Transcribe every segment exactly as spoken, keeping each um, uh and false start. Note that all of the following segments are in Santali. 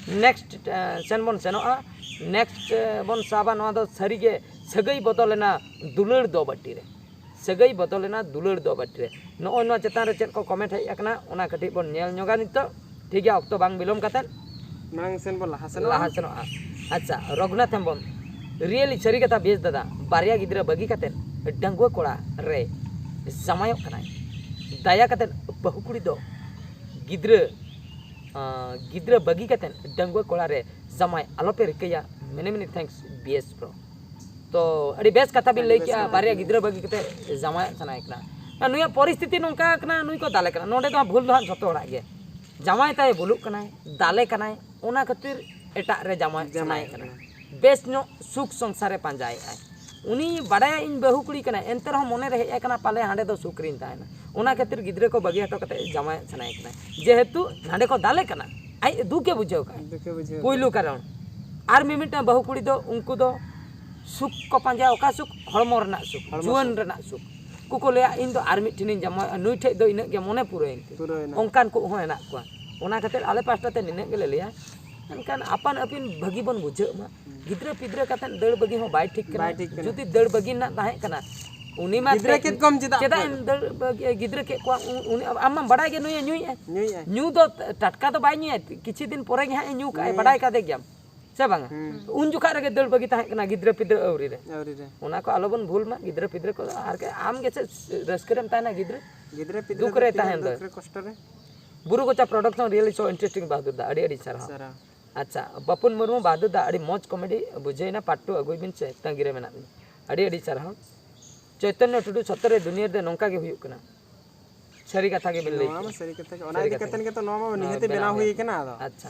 ᱱᱮᱠᱥᱴ ᱥᱮᱱ ᱵᱚᱱ ᱥᱮᱱᱚᱜᱼᱟ᱾ ᱱᱮᱠᱥᱴ ᱵᱚᱱ ᱥᱟᱵᱟ ᱱᱚᱣᱟ ᱫᱚ ᱥᱟᱹᱨᱤᱜᱮ ᱥᱟᱹᱜᱟᱹᱭ ᱵᱚᱫᱚᱞᱮᱱᱟ ᱫᱩᱞᱟᱹᱲ ᱫᱚ ᱵᱟᱹᱴᱤ ᱨᱮ᱾ ᱥᱟᱹᱜᱟᱹᱭ ᱵᱚᱫᱚᱞᱮᱱᱟ ᱫᱩᱞᱟᱹᱲ ᱫᱚ ᱵᱟᱹᱴᱤ ᱨᱮ᱾ ᱱᱚᱜᱼᱚᱭ ᱱᱚᱣᱟ ᱪᱮᱛᱟᱱ ᱨᱮ ᱪᱮᱫ ᱠᱚ ᱠᱚᱢᱮᱱᱴ ᱦᱮᱡ ᱟᱠᱟᱱᱟ, ᱚᱱᱟ ᱠᱟᱹᱴᱤᱡ ᱵᱚᱱ ᱧᱮᱞ ᱧᱚᱜᱟ ᱱᱤᱛᱚᱜ᱾ ᱴᱷᱤᱠ ᱜᱮᱭᱟ, ᱚᱠᱛᱚ ᱵᱟᱝ ᱵᱤᱞᱚᱢ ᱠᱟᱛᱮᱫ ᱢᱟᱲᱟᱝ ᱥᱮᱱ ᱵᱚᱱ ᱞᱟᱦᱟ ᱥᱮᱱᱚᱜᱼᱟ᱾ ᱞᱟᱦᱟ ᱥᱮᱱᱚᱜᱼᱟ᱾ ᱟᱪᱪᱷᱟ, ᱨᱚᱜᱷᱩᱱᱟᱛᱷ ᱦᱮᱢᱵᱨᱚᱢ, ᱨᱤᱭᱮᱞᱤ ᱥᱟᱹᱨᱤ ᱠᱟᱛᱷᱟ ᱵᱮᱥ ᱫᱟᱫᱟ, ᱵᱟᱨᱭᱟ ᱜᱤᱫᱽᱨᱟᱹ ᱵᱟᱹᱜᱤ ᱠᱟᱛᱮᱫ ᱰᱟᱺᱜᱩᱣᱟᱹ ᱠᱚᱲᱟ ᱨᱮ ᱡᱟᱶᱟᱭᱚᱜ ᱠᱟᱱᱟᱭ᱾ ᱫᱟᱭᱟ ᱠᱟᱛᱮᱫ ᱵᱟᱹᱦᱩ ᱠᱩᱲᱤ ᱫᱚ ᱜᱤᱫᱽᱨᱟᱹ ᱟᱸ, ᱜᱤᱫᱽᱨᱟᱹ ᱵᱟᱹᱜᱤ ᱠᱟᱛᱮᱫ ᱰᱟᱺᱜᱩᱣᱟᱹ ᱠᱚᱲᱟ ᱨᱮ ᱡᱟᱶᱟᱭ ᱟᱞᱚᱯᱮ ᱨᱤᱠᱟᱹᱭᱟ᱾ Many many thanks B S bro. ᱛᱚ ᱟᱹᱰᱤ ᱵᱮᱥ ᱠᱟᱛᱷᱟ ᱵᱤᱱ ᱞᱟᱹᱭ ᱠᱮᱜᱼᱟ, ᱵᱟᱨᱭᱟ ᱜᱤᱫᱽᱨᱟᱹ ᱵᱟᱹᱜᱤ ᱠᱟᱛᱮᱫ ᱡᱟᱶᱟᱭᱚᱜ ᱥᱟᱱᱟᱭᱮ ᱠᱟᱱᱟ᱾ ᱟᱨ ᱱᱩᱭᱟᱜ ᱯᱚᱨᱤᱥᱛᱷᱤᱛᱤ ᱱᱚᱝᱠᱟ ᱠᱟᱱᱟ, ᱱᱩᱭ ᱠᱚ ᱫᱟᱞᱮ ᱠᱟᱱᱟ᱾ ᱱᱚᱸᱰᱮ ᱫᱚ ᱦᱟᱸᱜ ᱵᱷᱩᱞ ᱫᱚ ᱦᱟᱸᱜ ᱡᱷᱚᱛᱚ ᱦᱚᱲᱟᱜ ᱜᱮ᱾ ᱡᱟᱶᱟᱭ ᱛᱟᱭ ᱵᱷᱩᱞᱩᱜ ᱠᱟᱱᱟᱭ, ᱫᱟᱞᱮ ᱠᱟᱱᱟᱭ, ᱚᱱᱟ ᱠᱷᱟᱹᱛᱤᱨ ᱮᱴᱟᱜ ᱨᱮ ᱡᱟᱶᱟᱭᱚᱜ ᱥᱟᱱᱟᱭᱮ ᱠᱟᱱᱟ᱾ ᱵᱮᱥ ᱧᱚᱜ ᱥᱩᱠ ᱥᱚᱝᱥᱟᱨᱮ ᱯᱟᱸᱡᱟᱭᱮᱫᱼᱟᱭ᱾ ᱩᱱᱤ ᱵᱟᱰᱟᱭᱟ ᱤᱧ ᱵᱟᱹᱦᱩ ᱠᱩᱲᱤ ᱠᱟᱱᱟᱭ, ᱮᱱᱛᱮ ᱨᱮᱦᱚᱸ ᱢᱚᱱᱮ ᱨᱮ ᱦᱮᱡ ᱟᱭ ᱠᱟᱱᱟ ᱯᱟᱞᱮ ᱦᱟᱸᱰᱮ ᱫᱚ ᱥᱩᱠ ᱨᱤᱧ ᱛᱟᱦᱮᱱᱟ᱾ ᱚᱱᱟ ᱠᱷᱟᱹᱛᱤᱨ ᱜᱤᱫᱽᱨᱟᱹ ᱠᱚ ᱵᱟᱹᱜᱤ ᱦᱚᱴᱚ ᱠᱟᱛᱮ ᱡᱟᱶᱟᱭᱚᱜ ᱥᱟᱱᱟᱭᱮ ᱠᱟᱱᱟ᱾ ᱡᱮᱦᱮᱛᱩ ᱦᱟᱸᱰᱮ ᱠᱚ ᱫᱟᱞᱮ ᱠᱟᱱᱟ, ᱟᱡ ᱫᱩᱠᱮ ᱵᱩᱡᱷᱟᱹᱣ ᱠᱟᱜᱼᱟ᱾ ᱫᱩᱠᱮ ᱵᱩᱡᱷᱟᱹᱣ ᱯᱩᱭᱞᱩ ᱠᱟᱨᱚᱱ᱾ ᱟᱨ ᱢᱤᱢᱤᱫᱴᱟᱝ ᱵᱟᱹᱦᱩ ᱠᱩᱲᱤ ᱫᱚ ᱩᱱᱠᱩ ᱫᱚ ᱥᱩᱠ ᱠᱚ ᱯᱟᱸᱡᱟᱭᱟ᱾ ᱚᱠᱟ ᱥᱩᱠ? ᱦᱚᱲᱢᱚ ᱨᱮᱱᱟᱜ ᱥᱩᱠ, ᱦᱚᱲᱢᱚ ᱡᱩᱣᱟᱹᱱ ᱥᱩᱠ᱾ ᱨᱮᱱᱟᱜ ᱥᱩᱠ᱾ ᱩᱱᱠᱩ ᱠᱚ ᱞᱟᱹᱭᱟ ᱤᱧ ᱫᱚ ᱟᱨ ᱢᱤᱫ ᱴᱷᱮᱱᱤᱧ ᱡᱟᱶᱟᱭᱚᱜᱼᱟ, ᱱᱩᱭ ᱴᱷᱮᱡ ᱫᱚ ᱤᱱᱟᱹᱜ ᱜᱮ ᱢᱚᱱᱮ ᱯᱩᱨᱟᱹᱭᱮᱱ ᱛᱤᱧ᱾ ᱯᱩᱨᱟᱹᱣᱮᱱᱟ᱾ ᱚᱱᱠᱟᱱ ᱠᱚ ᱦᱚᱸ ᱦᱮᱱᱟᱜ ᱠᱚᱣᱟ᱾ ᱚᱱᱟ ᱠᱷᱟᱹᱛᱤᱨ ᱟᱞᱮ ᱯᱟᱥᱴᱟ ᱛᱮ ᱱᱤᱱᱟᱹᱜ ᱜᱮᱞᱮ ᱞᱟᱹᱭᱟ, ᱢᱮᱱᱠᱷᱟᱱ ᱟᱯᱟᱱ ᱟᱹᱯᱤᱱ ᱵᱷᱟᱹᱜᱤ ᱵᱚᱱ ᱵᱩᱡᱷᱟᱹᱜ ᱢᱟ᱾ ᱜᱤᱫᱽᱨᱟᱹ ᱯᱤᱫᱽᱨᱟᱹ ᱠᱟᱛᱮᱫ ᱫᱟᱹᱲ ᱵᱟᱹᱜᱤ ᱦᱚᱸ ᱵᱟᱭ ᱴᱷᱤᱠ ᱠᱟᱱᱟ᱾ ᱵᱟᱭ ᱴᱷᱤᱠ ᱠᱟᱱᱟ᱾ ᱡᱩᱫᱤ ᱫᱟᱹᱲ ᱵᱟᱹᱜᱤ ᱨᱮᱱᱟᱜ ᱛᱟᱦᱮᱸ ᱠᱟᱱᱟ, ᱩᱱᱤ ᱢᱟ ᱜᱤᱫᱽᱨᱟᱹ ᱛᱮ-, ᱠᱮᱫ ᱠᱚᱢ ᱪᱮᱫᱟᱜ ᱪᱮᱫᱟᱜ ᱠᱚ ᱮᱢ ᱫᱟᱹᱲ ᱵᱟᱹᱜᱤ, ᱜᱤᱫᱽᱨᱟᱹ ᱠᱮᱫ ᱠᱚᱣᱟ? ᱩ-, ᱩᱱᱤ ᱟᱢ ᱢᱟᱢ ᱵᱟᱰᱟᱭ ᱜᱮ ᱱᱩᱭᱮ ᱧᱩᱭᱮᱫᱼᱟ᱾ ᱧᱩᱭᱮᱫᱼᱟᱭ᱾ ᱧᱩ ᱫᱚ ᱴᱟᱴᱠᱟ ᱫᱚ ᱵᱟᱭ ᱧᱩᱭᱟ, ᱠᱤᱪᱷᱩ ᱫᱤᱱ ᱯᱚᱨᱮ ᱜᱮ ᱦᱟᱸᱜ ᱮ ᱧᱩ ᱠᱟᱜᱼᱟᱭ, ᱧᱩᱭᱟ᱾ ᱵᱟᱰᱟᱭ ᱠᱟᱫᱮ ᱜᱮᱭᱟᱢ ᱥᱮ ᱵᱟᱝᱟ? ᱦᱩᱸ᱾ ᱩᱱ ᱡᱚᱠᱷᱟᱜ ᱨᱮᱜᱮ ᱫᱟᱹᱲ ᱵᱟᱹᱜᱤ ᱛᱟᱦᱮᱸ ᱠᱟᱱᱟ ᱜᱤᱫᱽᱨᱟᱹ ᱯᱤᱫᱽᱨᱟᱹ ᱟᱹᱣᱨᱤ ᱨᱮ᱾ ᱟᱹᱣᱨᱤ ᱨᱮ᱾ ᱚᱱᱟ ᱠᱚ ᱟᱞᱚ ᱵᱚᱱ ᱵᱷᱩᱞ ᱢᱟ ᱜᱤᱫᱽᱨᱟᱹ ᱯᱤᱫᱽᱨᱟᱹ ᱠᱚ, ᱟᱨ ᱟᱢ ᱜᱮ ᱪᱮᱫ ᱨᱟᱹᱥᱠᱟᱹ ᱨᱮᱢ ᱛᱟᱦᱮᱱᱟ ᱜᱤᱫᱽᱨᱟᱹ? ᱜᱤᱫᱽᱨᱟᱹ ᱯᱤᱫᱽᱨᱟᱹ ᱫᱩᱠ ᱨᱮ ᱫᱚ ᱛᱤᱱᱟᱹᱜ ᱛᱟᱦᱮᱱ ᱫᱚ᱾ ᱫᱩᱠ ᱨᱮ ᱠᱚᱥᱴᱚ ᱨᱮ᱾ ᱵᱩᱨᱩ ᱠᱚᱪᱟ production really so interesting ᱵᱟᱦᱟᱫᱩᱨ ᱫᱟ, ᱟᱹᱰᱤ ᱟᱹᱰᱤ ᱥᱟᱨᱦᱟᱣ᱾ ᱥᱟᱨᱦᱟᱣ᱾ ᱟᱪᱪᱷᱟ, ᱯᱟᱯᱩᱱ ᱢᱩᱨᱢᱩ, ᱵᱟᱦᱟᱫᱩᱨ ᱫᱟ, ᱟᱹᱰᱤ ᱢᱚᱡᱽ comedy ᱵᱩᱡᱷᱟᱹᱣᱮᱱᱟ, part two ᱟᱹᱜᱩᱭ ᱵᱤᱱ ᱥᱮ, ᱛᱟᱺᱜᱤ ᱨᱮ ᱢᱮᱱᱟᱜ ᱞᱤᱧᱟ᱾ ᱟᱹᱰᱤ ᱟᱹᱰᱤ ᱥᱟᱨᱦᱟᱣ᱾ ᱪᱳᱭᱛᱚᱱᱭᱚ ᱴᱩᱰᱩ, ᱥᱚᱛᱚ ᱨᱮ ᱫᱩᱱᱤᱭᱟᱹ ᱨᱮ ᱱᱚᱝᱠᱟ ᱜᱮ ᱦᱩᱭᱩᱜ ᱠᱟᱱᱟ᱾ ᱥᱟᱹᱨᱤ ᱠᱟᱛᱷᱟ ᱜᱮ ᱵᱤᱱ ᱞᱟᱹᱭ ᱱᱚᱣᱟ ᱢᱟ ᱠᱮᱜᱼᱟ᱾ ᱥᱟᱹᱨᱤ ᱠᱟᱛᱷᱟ ᱜᱮ᱾ ᱚᱱᱟ ᱥᱟᱹᱨᱤ ᱤᱫᱤ ᱠᱟᱛᱷᱟ ᱠᱟᱛᱮ ᱜᱮ᱾ ᱜᱮ ᱛᱚ ᱱᱚᱣᱟ ᱢᱟ ᱱᱚᱣᱟ ᱱᱤᱦᱟᱹᱛ ᱵᱮᱱᱟᱣ ᱵᱮᱱᱟᱣ ᱦᱩᱭ ᱦᱩᱭ ᱠᱟᱱᱟ᱾ ᱠᱟᱱᱟ, ᱟᱫᱚ᱾ ᱟᱪᱪᱷᱟ,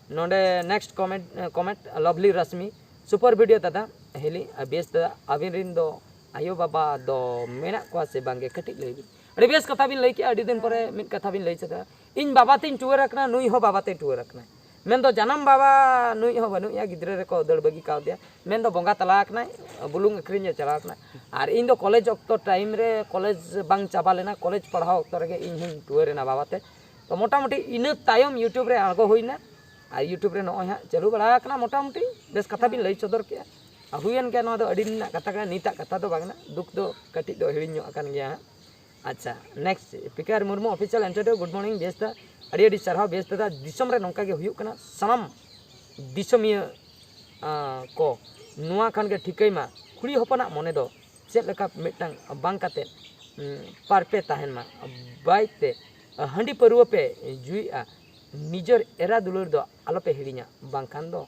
ᱱᱚᱰᱮ next comment, comment, Lovely Rashmi, super video ᱫᱟᱫᱟ, ᱦᱤᱞᱤ, ᱟᱨ ᱵᱮᱥ ᱫᱟᱫᱟ, ᱟᱹᱵᱤᱱ ᱨᱤᱱ ᱫᱚ ᱟᱭᱳ ᱵᱟᱵᱟ ᱫᱚ ᱢᱮᱱᱟᱜ ᱠᱚᱣᱟ ᱥᱮ ᱵᱟᱝ ᱜᱮ? ᱠᱟᱹᱴᱤᱡ ᱞᱟᱹᱭ ᱵᱤᱱ᱾ ᱟᱹᱰᱤ ᱵᱮᱥ ᱠᱟᱛᱷᱟ ᱵᱤᱱ ᱞᱟᱹᱭ ᱠᱮᱜᱼᱟ, ᱟᱹᱰᱤ ᱫᱤᱱ ᱯᱚᱨᱮ ᱢᱤᱫ ᱠᱟᱛᱷᱟ ᱵᱤᱱ ᱞᱟᱹᱭ ᱥᱮᱫᱟ᱾ ᱤᱧ ᱵᱟᱵᱟ ᱛᱤᱧ ᱴᱩᱣᱟᱹᱨ ᱟᱠᱟᱱᱟ, ᱱᱩᱭ ᱦᱚᱸ ᱵᱟᱵᱟ ᱛᱤᱧ ᱴᱩᱣᱟᱹᱨ ᱟᱠᱟᱱᱟ᱾ ᱢᱮᱱᱫᱚ ᱡᱟᱱᱟᱢ ᱵᱟᱵᱟ ᱱᱩᱭ ᱦᱚᱸ ᱵᱟᱹᱱᱩᱜ ᱮᱭᱟ, ᱜᱤᱫᱽᱨᱟᱹ ᱨᱮᱠᱚ ᱫᱟᱹᱲ ᱵᱟᱹᱜᱤ ᱠᱟᱣᱫᱮᱭᱟ᱾ ᱢᱮᱱᱫᱚ ᱵᱚᱸᱜᱟ ᱛᱟᱞᱟ ᱟᱠᱟᱱᱟᱭ, ᱵᱩᱞᱩᱝ ᱟᱹᱠᱷᱨᱤᱧ ᱮ ᱪᱟᱞᱟᱣ ᱟᱠᱟᱱᱟ᱾ ᱟᱨ ᱤᱧ ᱫᱚ ᱠᱚᱞᱮᱡᱽ ᱚᱠᱛᱚ time ᱨᱮ, ᱠᱚᱞᱮᱡᱽ ᱵᱟᱝ ᱪᱟᱵᱟ ᱞᱮᱱᱟ, ᱠᱚᱞᱮᱡᱽ ᱯᱟᱲᱦᱟᱣ ᱚᱠᱛᱚ ᱨᱮᱜᱮ ᱤᱧ ᱦᱚᱸᱧ ᱴᱩᱣᱟᱹᱨ ᱮᱱᱟ ᱵᱟᱵᱟ ᱛᱮ᱾ ᱛᱚ ᱢᱚᱴᱟᱢᱩᱴᱤ ᱤᱱᱟᱹ ᱛᱟᱭᱚᱢ YouTube ᱨᱮ ᱟᱬᱜᱚ ᱦᱩᱭᱱᱟ᱾ ᱟᱨ YouTube ᱨᱮ ᱱᱚᱜᱼᱚᱭ ᱦᱟᱸᱜ ᱪᱟᱹᱞᱩ ᱵᱟᱲᱟ ᱟᱠᱟᱱᱟ ᱢᱚᱴᱟᱢᱩᱴᱤ, ᱵᱮᱥ ᱠᱟᱛᱷᱟ ᱵᱤᱱ ᱞᱟᱹᱭ ᱥᱚᱫᱚᱨ ᱠᱮᱜᱼᱟ᱾ ᱟᱨ ᱦᱩᱭᱮᱱ ᱜᱮᱭᱟ, ᱱᱚᱣᱟ ᱫᱚ ᱟᱹᱰᱤ ᱫᱤᱱ ᱨᱮᱱᱟᱜ ᱠᱟᱛᱷᱟ ᱠᱟᱱᱟ, ᱱᱤᱛᱟᱜ ᱠᱟᱛᱷᱟ ᱫᱚ ᱵᱟᱝ ᱠᱟᱱᱟ, ᱫᱩᱠ ᱫᱚ ᱠᱟᱹᱴᱤᱡ ᱫᱚ ᱦᱤᱲᱤᱧ ᱧᱚᱜ ᱟᱠᱟᱱ ᱜᱮᱭᱟ ᱦᱟᱸᱜ᱾ ᱟᱪᱪᱷᱟ, next, ᱯᱤ ᱠᱮ ᱟᱨ Murmu Official Entertainer, good morning, ᱵᱮᱥ ᱫᱟ, ᱟᱹᱰᱤ ᱟᱹᱰᱤ ᱥᱟᱨᱦᱟᱣ, ᱵᱮᱥ ᱫᱟᱫᱟ, ᱫᱤᱥᱚᱢ ᱨᱮ ᱱᱚᱝᱠᱟ ᱜᱮ ᱦᱩᱭᱩᱜ ᱠᱟᱱᱟ, ᱥᱟᱱᱟᱢ ᱫᱤᱥᱚᱢᱤᱭᱟᱹ ᱟᱸ, ᱠᱚ ᱱᱚᱣᱟ ᱠᱷᱟᱱ ᱜᱮ ᱴᱷᱤᱠᱟᱹᱭ ᱢᱟ, ᱠᱩᱲᱤ ᱦᱚᱯᱚᱱᱟᱜ ᱢᱚᱱᱮ ᱫᱚ ᱪᱮᱫ ᱞᱮᱠᱟ ᱢᱤᱫᱴᱟᱝ ᱵᱟᱝ ᱠᱟᱛᱮ, ᱩᱸ, ᱯᱟᱨᱯᱮ ᱛᱟᱦᱮᱱ ᱢᱟ᱾ ᱵᱟᱭ ᱛᱮ ᱦᱟᱺᱰᱤ ᱯᱟᱹᱨᱣᱟᱹ ᱯᱮ ᱡᱩᱭᱮᱜᱼᱟ, ᱱᱤᱡᱮᱨ ᱮᱨᱟ ᱫᱩᱞᱟᱹᱲ ᱫᱚ ᱟᱞᱚᱯᱮ ᱦᱤᱲᱤᱧᱟ, ᱵᱟᱝᱠᱷᱟᱱ ᱫᱚ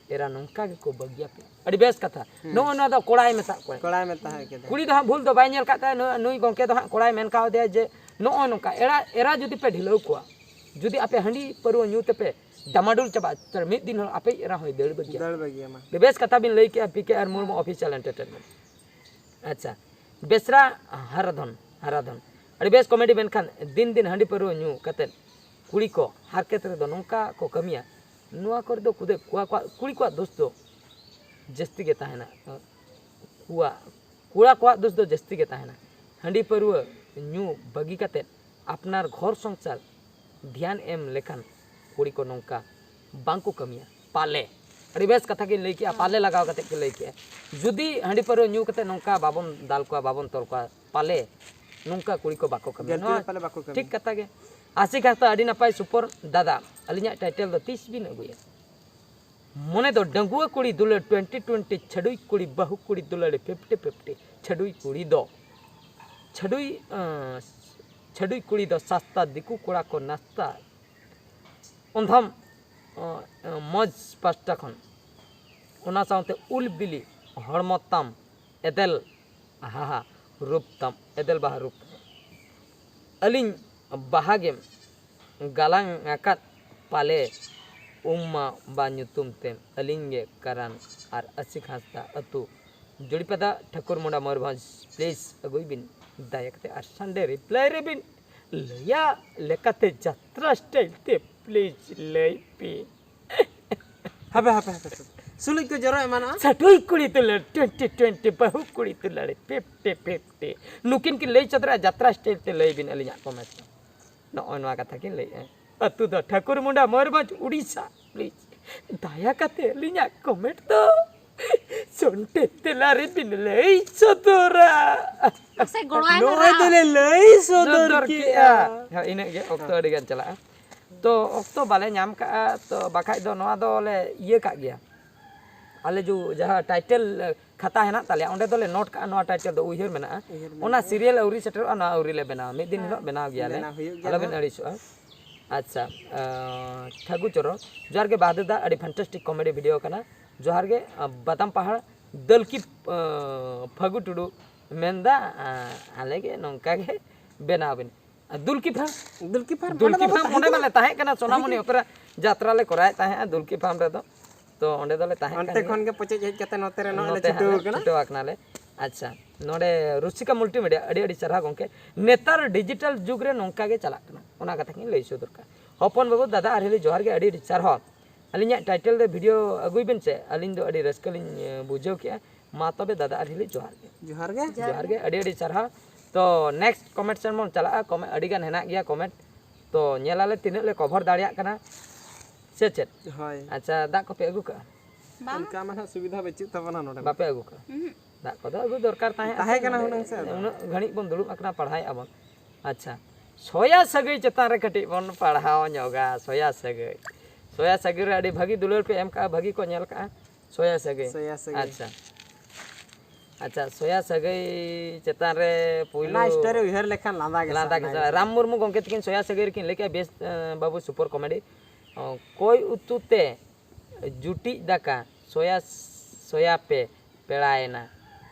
ᱮᱨᱟ ᱱᱚᱝᱠᱟ ᱜᱮᱠᱚ ᱵᱟᱹᱜᱤᱭᱟᱯᱮ᱾ ᱟᱹᱰᱤ ᱵᱮᱥ ᱠᱟᱛᱷᱟ᱾ ᱱᱚᱜᱼᱚ ᱱᱚᱣᱟ ᱫᱚ ᱠᱚᱲᱟᱭ ᱢᱮᱛᱟᱜ ᱠᱚᱣᱟ᱾ ᱠᱚᱲᱟᱭ ᱢᱮᱛᱟ ᱦᱟᱭ ᱠᱮᱫᱟ᱾ ᱠᱩᱲᱤ ᱫᱚ ᱦᱟᱸᱜ ᱵᱷᱩᱞ ᱫᱚ ᱵᱟᱭ ᱧᱮᱞ ᱠᱟᱜ ᱛᱟᱭᱟ, ᱱᱩᱭ, ᱱᱩᱭ ᱜᱚᱢᱠᱮ ᱫᱚ ᱦᱟᱸᱜ ᱠᱚᱲᱟᱭ ᱢᱮᱱ ᱠᱟᱣᱫᱮᱭᱟ ᱡᱮ ᱱᱚᱜᱼᱚ ᱱᱚᱝᱠᱟ ᱮᱨᱟ, ᱮᱨᱟ ᱡᱩᱫᱤ ᱯᱮ ᱰᱷᱤᱞᱟᱹᱣ ᱠᱚᱣᱟ, ᱡᱩᱫᱤ ᱟᱯᱮ ᱦᱟᱺᱰᱤ ᱯᱟᱹᱨᱣᱟᱹ ᱧᱩ ᱛᱮᱯᱮ ᱰᱟᱢᱟᱰᱩᱞ ᱪᱟᱵᱟᱜᱼᱟ, ᱛᱟᱦᱞᱮ ᱢᱤᱫ ᱫᱤᱱ ᱦᱤᱞᱳᱜ ᱟᱯᱮᱭᱤᱡ ᱮᱨᱟ ᱦᱚᱸᱭ ᱫᱟᱹᱲ ᱵᱟᱹᱜᱤᱭᱟ᱾ ᱫᱟᱹᱲ ᱵᱟᱹᱜᱤᱭᱟᱢᱟ᱾ ᱟᱹᱰᱤ ᱵᱮᱥ ᱠᱟᱛᱷᱟ ᱵᱤᱱ ᱞᱟᱹᱭ ᱠᱮᱜᱼᱟ, ᱯᱤ ᱠᱮ ᱟᱨ ᱢᱩᱨᱢᱩ Official Entertainment᱾ ᱟᱪᱪᱷᱟ, ᱵᱮᱥᱨᱟ ᱦᱟᱨᱟᱫᱷᱚᱱ, ᱦᱟᱨᱟᱫᱷᱚᱱ, ᱟᱹᱰᱤ ᱵᱮᱥ ᱠᱚᱢᱮᱰᱤ, ᱢᱮᱱᱠᱷᱟᱱ ᱫᱤᱱ ᱫᱤᱱ ᱦᱟᱺᱰᱤ ᱯᱟᱹᱨᱣᱟᱹ ᱧᱩ ᱠᱟᱛᱮᱫ ᱠᱩᱲᱤ ᱠᱚ ᱦᱟᱨᱠᱮᱛ ᱨᱮᱫᱚ ᱱᱚᱝᱠᱟ ᱠᱚ ᱠᱟᱹᱢᱤᱭᱟ, ᱱᱚᱣᱟ ᱠᱚᱨᱮ ᱫᱚ ᱠᱩᱫᱮ ᱠᱚᱲᱟ ᱠᱚᱣᱟᱜ, ᱠᱩᱲᱤ ᱠᱚᱣᱟᱜ ᱫᱳᱥ ᱫᱚ ᱡᱟᱹᱥᱛᱤ ᱜᱮ ᱛᱟᱦᱮᱱᱟ᱾ ᱠᱚᱣᱟᱜ, ᱠᱚᱲᱟ ᱠᱚᱣᱟᱜ ᱫᱳᱥ ᱫᱚ ᱡᱟᱹᱥᱛᱤ ᱜᱮ ᱛᱟᱦᱮᱱᱟ᱾ ᱦᱟᱺᱰᱤ ᱯᱟᱹᱨᱣᱟᱹ ᱧᱩ ᱵᱟᱹᱜᱤ ᱠᱟᱛᱮᱫ ᱟᱯᱱᱟᱨ ᱜᱷᱚᱨ ᱥᱚᱝᱥᱟᱨ ᱫᱷᱮᱭᱟᱱ ᱮᱢ ᱞᱮᱠᱷᱟᱱ ᱠᱩᱲᱤ ᱠᱚ ᱱᱚᱝᱠᱟ ᱵᱟᱝ ᱠᱚ ᱠᱟᱹᱢᱤᱭᱟ᱾ ᱯᱟᱞᱮ, ᱟᱹᱰᱤ ᱵᱮᱥ ᱠᱟᱛᱷᱟ ᱜᱮᱧ ᱞᱟᱹᱭ ᱠᱮᱜᱼᱟ, ᱯᱟᱞᱮ ᱞᱟᱜᱟᱣ ᱠᱟᱛᱮᱫ ᱠᱚ ᱞᱟᱹᱭ ᱠᱮᱜᱼᱟ᱾ ᱡᱩᱫᱤ ᱦᱟᱺᱰᱤ ᱯᱟᱹᱨᱣᱟᱹ ᱧᱩ ᱠᱟᱛᱮᱫ ᱱᱚᱝᱠᱟ ᱵᱟᱵᱚᱱ ᱫᱟᱞ ᱠᱚᱣᱟ, ᱵᱟᱵᱚᱱ ᱛᱚᱞ ᱠᱚᱣᱟ, ᱯᱟᱞᱮ ᱱᱚᱝᱠᱟ ᱠᱩᱲᱤ ᱠᱚ ᱵᱟᱠᱚ ᱠᱟᱹᱢᱤᱭᱟ᱾ ᱜᱟᱹᱞᱛᱤ ᱫᱚ ᱯᱟᱞᱮ ᱵᱟᱠᱚ ᱠᱟᱹᱢᱤᱭᱟ᱾ ᱴᱷᱤᱠ ᱠᱟᱛᱷᱟ ᱜᱮ᱾ ᱟᱥᱤᱠ ᱦᱟᱸᱥᱫᱟ, ᱟᱹᱰᱤ ᱱᱟᱯᱟᱭ, ᱥᱩᱯᱚᱨ ᱫᱟᱫᱟ, ᱟᱹᱞᱤᱧᱟᱜ title ᱫᱚ ᱛᱤᱥ ᱵᱤᱱ ᱟᱹᱜᱩᱭᱟ? ᱢᱚᱱᱮ ᱫᱚ ᱰᱟᱺᱜᱩᱣᱟᱹ ᱠᱩᱲᱤ ᱫᱩᱞᱟᱹᱲ twenty twenty, ᱪᱷᱟᱹᱰᱩᱭ ᱠᱩᱲᱤ ᱵᱟᱹᱦᱩ ᱠᱩᱲᱤ ᱫᱩᱞᱟᱹᱲ fifty fifty, ᱪᱷᱟᱹᱰᱩᱭ ᱠᱩᱲᱤ ᱫᱚ, ᱪᱷᱟᱹᱰᱩᱭ, ᱟᱸ, ᱪᱷᱟᱹᱰᱩᱭ ᱠᱩᱲᱤ ᱫᱚ ᱥᱟᱥᱛᱟ, ᱫᱤᱠᱩ ᱠᱚᱲᱟ ᱠᱚ ᱱᱟᱥᱛᱟ, ᱚᱱᱫᱷᱟᱢ, ᱟᱸ, ᱟᱸ, ᱢᱚᱡᱽ ᱯᱟᱥᱴᱟ ᱠᱷᱚᱱ, ᱚᱱᱟ ᱥᱟᱶᱛᱮ ᱩᱞ ᱵᱤᱞᱤ ᱦᱚᱲᱢᱚ ᱛᱟᱢ, ᱮᱫᱮᱞ ᱦᱟᱦᱟ ᱨᱩᱯ ᱛᱟᱢ, ᱮᱫᱮᱞ ᱵᱟᱦᱟ ᱨᱩᱯ ᱛᱟᱢ᱾ ᱟᱹᱞᱤᱧ ᱵᱟᱦᱟ ᱜᱮᱢ ᱜᱟᱞᱟᱝ ᱟᱠᱟᱫ ᱯᱟᱞᱮ, ᱩᱢ ᱢᱟ ᱵᱟ ᱧᱩᱛᱩᱢ ᱛᱮᱢ, ᱟᱹᱞᱤᱧ ᱜᱮ ᱠᱟᱨᱟᱱ ᱟᱨ ᱟᱥᱤᱠ ᱦᱟᱸᱥᱫᱟ ᱟᱹᱛᱩ ᱡᱩᱲᱤᱯᱟᱫᱟ, ᱴᱷᱟᱹᱠᱩᱨᱢᱩᱸᱰᱟ, ᱢᱚᱭᱩᱨᱵᱷᱚᱸᱡᱽ᱾ Please ᱟᱹᱜᱩᱭ ᱵᱤᱱ ᱫᱟᱭᱟ ᱠᱟᱛᱮ ᱟᱨ Sunday reply ᱨᱮᱵᱤᱱ ᱞᱟᱹᱭᱟ ᱞᱮᱠᱟᱛᱮ ᱡᱟᱛᱨᱟ style ᱛᱮ please ᱞᱟᱹᱭ ᱯᱮ᱾ ᱦᱟᱯᱮ ᱦᱟᱯᱮ ᱦᱟᱯᱮ ᱥᱩᱞᱩᱡ ᱠᱚ ᱡᱚᱨᱚ ᱮᱢᱟᱱᱚᱜᱼᱟ᱾ ᱪᱷᱟᱹᱰᱩᱭ ᱠᱩᱲᱤ ᱫᱩᱞᱟᱹᱲ twenty twenty, ᱵᱟᱹᱦᱩ ᱠᱩᱲᱤ ᱫᱩᱞᱟᱹᱲ fifty fifty᱾ ᱱᱩᱠᱤᱱ ᱠᱤᱱ ᱞᱟᱹᱭ ᱥᱚᱫᱚᱨᱟ ᱡᱟᱛᱨᱟ style ᱛᱮ, ᱞᱟᱹᱭ ᱵᱤᱱ ᱟᱹᱞᱤᱧᱟᱜ comment ᱨᱮ᱾ ᱱᱚᱜᱼᱚᱭ ᱱᱚᱣᱟ ᱠᱟᱛᱷᱟ ᱠᱤᱱ ᱞᱟᱹᱭᱮᱫᱼᱟ᱾ ᱟᱹᱛᱩ ᱫᱚ ᱴᱷᱟᱹᱠᱩᱨ ᱢᱩᱸᱰᱟ, ᱢᱚᱭᱩᱨᱵᱷᱚᱸᱡᱽ, ᱩᱲᱤᱥᱥᱟ᱾ Please, ᱫᱟᱭᱟ ᱠᱟᱛᱮ ᱟᱹᱞᱤᱧᱟᱜ comment ᱫᱚ ᱥᱚᱱᱴᱮᱡ ᱛᱮᱞᱟ ᱨᱮ ᱵᱤᱱ ᱞᱟᱹᱭ ᱥᱚᱫᱚᱨᱟ᱾ ᱢᱟᱥᱮ ᱜᱚᱲᱚ ᱟᱭ ᱢᱮ ᱱᱚᱜᱼᱚᱭ ᱨᱟ᱾ ᱫᱚᱞᱮ ᱞᱟᱹᱭ ᱥᱚᱫᱚᱨ ᱠᱮᱜᱼᱟ᱾ ᱦᱮᱸ, ᱤᱱᱟᱹᱜ ᱜᱮ, ᱚᱠᱛᱚ ᱟᱹᱰᱤ ᱜᱟᱱ ᱪᱟᱞᱟᱜᱼᱟ᱾ ᱛᱚ ᱚᱠᱛᱚ ᱵᱟᱞᱮ ᱧᱟᱢ ᱠᱟᱜᱼᱟ, ᱛᱚ ᱵᱟᱠᱷᱟᱡ ᱫᱚ ᱱᱚᱣᱟ ᱫᱚᱞᱮ ᱤᱭᱟᱹ ᱠᱟᱜ ᱜᱮᱭᱟ᱾ ᱟᱞᱮ ᱡᱩ ᱡᱟᱦᱟᱸ title ᱠᱷᱟᱛᱟ ᱦᱮᱱᱟᱜ ᱛᱟᱞᱮᱭᱟ, ᱚᱸᱰᱮ ᱫᱚᱞᱮ note ᱠᱟᱜᱼᱟ, ᱱᱚᱣᱟ title ᱫᱚ ᱩᱭᱦᱟᱹᱨ ᱢᱮᱱᱟᱜᱼᱟ᱾ ᱩᱭᱦᱟᱹᱨ ᱚᱱᱟ serial ᱟᱹᱣᱨᱤ ᱥᱮᱴᱮᱨᱚᱜᱼᱟ, ᱱᱚᱣᱟ ᱟᱹᱣᱨᱤ ᱞᱮ ᱵᱮᱱᱟᱣᱟ, ᱢᱤᱫ ᱫᱤᱱ ᱦᱤᱞᱳᱜ ᱵᱮᱱᱟᱣ ᱜᱮᱭᱟᱞᱮ᱾ ᱵᱮᱱᱟᱣ ᱦᱩᱭᱩᱜ ᱜᱮᱭᱟ ᱟᱞᱚᱵᱤᱱ ᱱᱟᱦᱟᱜ᱾ ᱟᱹᱲᱤᱥᱚᱜᱼᱟ᱾ ᱟᱪᱪᱷᱟ, ᱟᱸ, ᱴᱷᱟᱹᱜᱩ ᱪᱚᱨᱚᱱ, ᱡᱚᱦᱟᱨ ᱜᱮ ᱵᱟᱦᱟᱫᱩᱨ ᱫᱟ, ᱟᱹᱰᱤ fantastic comedy video ᱠᱟᱱᱟ᱾ ᱡᱚᱦᱟᱨ ᱜᱮ, ᱟᱸ, ᱵᱟᱫᱟᱢ ᱯᱟᱦᱟᱲ ᱫᱟᱹᱞᱠᱤ, ᱟᱸ, ᱯᱷᱟᱹᱜᱩ ᱴᱩᱰᱩ ᱢᱮᱱᱫᱟ, ᱟᱸ, ᱟᱞᱮ ᱜᱮ ᱱᱚᱝᱠᱟ ᱜᱮ ᱵᱮᱱᱟᱣ ᱵᱤᱱ᱾ ᱟᱨ ᱫᱩᱞᱠᱤ ᱯᱷᱟᱨᱢ? ᱫᱩᱞᱠᱤ ᱯᱷᱟᱨᱢ ᱫᱩᱞᱠᱤ ᱚᱸᱰᱮ ᱫᱚ ᱯᱷᱟᱨᱢ ᱚᱸᱰᱮ ᱢᱟᱞᱮ ᱛᱟᱦᱮᱸ ᱠᱟᱱᱟ, ᱥᱳᱱᱟᱢᱚᱱᱤ ᱚᱯᱮᱨᱟ ᱡᱟᱛᱨᱟ ᱞᱮ ᱠᱚᱨᱟᱣᱮᱫ ᱛᱟᱦᱮᱸᱜᱼᱟ ᱫᱩᱞᱠᱤ ᱯᱷᱟᱨᱢ ᱨᱮᱫᱚ᱾ ᱛᱚ ᱚᱸᱰᱮ ᱫᱚᱞᱮ ᱛᱟᱦᱮᱸ ᱚᱱᱛᱮ ᱠᱟᱱ ᱜᱮᱭᱟ᱾ ᱠᱷᱚᱱ ᱜᱮ ᱯᱚᱪᱮᱡ ᱦᱮᱡ ᱠᱟᱛᱮ ᱱᱚᱛᱮ ᱨᱮ ᱱᱚᱜᱼᱚᱭ ᱞᱮ ᱱᱚᱛᱮ ᱪᱷᱩᱴᱟᱹᱣ ᱦᱟᱸᱜ ᱠᱟᱱᱟ᱾ ᱪᱷᱩᱴᱟᱹᱣ ᱟᱠᱟᱱᱟᱞᱮ᱾ ᱟᱪᱪᱷᱟ, ᱱᱚᱰᱮ ᱨᱩᱪᱤᱠᱟ multimedia ᱟᱹᱰᱤ ᱟᱹᱰᱤ ᱥᱟᱨᱦᱟᱣ ᱜᱚᱢᱠᱮ᱾ ᱱᱮᱛᱟᱨ digital ᱡᱩᱜᱽ ᱨᱮ ᱱᱚᱝᱠᱟ ᱜᱮ ᱪᱟᱞᱟᱜ ᱠᱟᱱᱟ, ᱚᱱᱟ ᱠᱟᱛᱷᱟ ᱜᱤᱧ ᱞᱟᱹᱭ ᱥᱚᱫᱚᱨ ᱠᱟᱜᱼᱟ᱾ ᱦᱚᱯᱚᱱ ᱵᱟᱹᱵᱩ, ᱫᱟᱫᱟ ᱟᱨ ᱦᱤᱞᱤ, ᱡᱚᱦᱟᱨ ᱜᱮ, ᱟᱹᱰᱤ ᱟᱹᱰᱤ ᱥᱟᱨᱦᱟᱣ᱾ ᱟᱹᱞᱤᱧᱟᱜ title ᱨᱮ video ᱟᱹᱜᱩᱭ ᱵᱤᱱ ᱥᱮ, ᱟᱹᱞᱤᱧ ᱫᱚ ᱟᱹᱰᱤ ᱨᱟᱹᱥᱠᱟᱹ ᱞᱤᱧ, ᱮ, ᱵᱩᱡᱷᱟᱹᱣ ᱠᱮᱜᱼᱟ᱾ ᱢᱟ ᱛᱚᱵᱮ ᱫᱟᱫᱟ ᱟᱨ ᱦᱤᱞᱤ, ᱡᱚᱦᱟᱨ ᱜᱮ᱾ ᱡᱚᱦᱟᱨ ᱜᱮ᱾ ᱡᱚᱦᱟᱨ ᱜᱮ, ᱟᱹᱰᱤ ᱟᱹᱰᱤ ᱥᱟᱨᱦᱟᱣ᱾ ᱛᱚ next comment ᱥᱮᱱ ᱵᱚᱱ ᱪᱟᱞᱟᱜᱼᱟ᱾ Comment ᱟᱹᱰᱤ ᱜᱟᱱ ᱦᱮᱱᱟᱜ ᱜᱮᱭᱟ, comment ᱛᱚ ᱧᱮᱞᱟᱞᱮ ᱛᱤᱱᱟᱹᱜ ᱞᱮ cover ᱫᱟᱲᱮᱭᱟᱜ ᱠᱟᱱᱟ ᱥᱮ ᱪᱮᱫ᱾ ᱦᱳᱭ᱾ ᱟᱪᱪᱷᱟ, ᱫᱟᱜ ᱠᱚᱯᱮ ᱟᱹᱜᱩ ᱠᱟᱜᱼᱟ? ᱵᱟᱝ᱾ ᱚᱱᱠᱟ ᱢᱟ ᱱᱟᱦᱟᱜ ᱥᱩᱵᱤᱫᱷᱟ ᱵᱟᱹᱪᱩᱜ ᱛᱟᱵᱚᱱᱟ ᱱᱚᱰᱮ ᱢᱟ᱾ ᱵᱟᱯᱮ ᱟᱹᱜᱩ ᱠᱟᱜᱼᱟ? ᱩᱦᱩᱸ᱾ ᱫᱟᱜ ᱠᱚᱫᱚ ᱟᱹᱜᱩ ᱫᱚᱨᱠᱟᱨ ᱛᱟᱦᱮᱸ ᱛᱟᱦᱮᱸ ᱠᱟᱱᱟ ᱦᱩᱱᱟᱹᱝ ᱥᱮ ᱟᱫᱚ᱾ ᱩᱱᱟᱹᱜ ᱜᱷᱟᱹᱲᱤᱡ ᱵᱚᱱ ᱫᱩᱲᱩᱵ ᱟᱠᱟᱱᱟ, ᱯᱟᱲᱦᱟᱣᱮᱫᱼᱟ ᱵᱚᱱ᱾ ᱟᱪᱪᱷᱟ, ᱥᱚᱭᱟ ᱥᱟᱹᱜᱟᱹᱭ ᱪᱮᱛᱟᱱ ᱨᱮ ᱠᱟᱹᱴᱤᱡ ᱵᱚᱱ ᱯᱟᱲᱦᱟᱣ ᱧᱚᱜᱟ᱾ ᱥᱚᱭᱟ ᱥᱟᱹᱜᱟᱹᱭ, ᱥᱚᱭᱟ ᱥᱟᱹᱜᱟᱹᱭ ᱨᱮ ᱟᱹᱰᱤ ᱵᱷᱟᱹᱜᱤ ᱫᱩᱞᱟᱹᱲ ᱯᱮ ᱮᱢ ᱠᱟᱜᱼᱟ, ᱵᱷᱟᱹᱜᱤ ᱠᱚ ᱧᱮᱞ ᱠᱟᱜᱼᱟ᱾ ᱥᱚᱭᱟ ᱥᱟᱹᱜᱟᱹᱭ᱾ ᱥᱚᱭᱟ ᱥᱟᱹᱜᱟᱹᱭ᱾ ᱟᱪᱪᱷᱟ, ᱟᱪᱪᱷᱟ, ᱥᱚᱭᱟ ᱥᱟᱹᱜᱟᱹᱭ ᱪᱮᱛᱟᱱ ᱨᱮ ᱯᱩᱭᱞᱩ ᱚᱱᱟ story ᱩᱭᱦᱟᱹᱨ ᱞᱮᱠᱷᱟᱱ ᱞᱟᱸᱫᱟ ᱜᱮ ᱞᱟᱸᱫᱟ ᱜᱮ ᱥᱟᱱᱟᱭᱟ᱾ ᱥᱟᱱᱟᱭᱟ᱾ ᱨᱟᱢ ᱢᱩᱨᱢᱩ ᱜᱚᱢᱠᱮ ᱛᱟᱹᱠᱤᱱ ᱥᱚᱭᱟ ᱥᱟᱹᱜᱟᱹᱭ ᱨᱮᱠᱤᱱ ᱞᱟᱹᱭ ᱠᱮᱜᱼᱟ, ᱵᱮᱥ, ᱮ, ᱵᱟᱹᱵᱩ, super comedy᱾ ᱚ, ᱠᱚᱭ ᱩᱛᱩ ᱛᱮ ᱡᱩᱴᱤᱡ ᱫᱟᱠᱟ, ᱥᱚᱭᱟ, ᱥᱚᱭᱟ ᱯᱮ ᱯᱮᱲᱟᱭᱮᱱᱟ᱾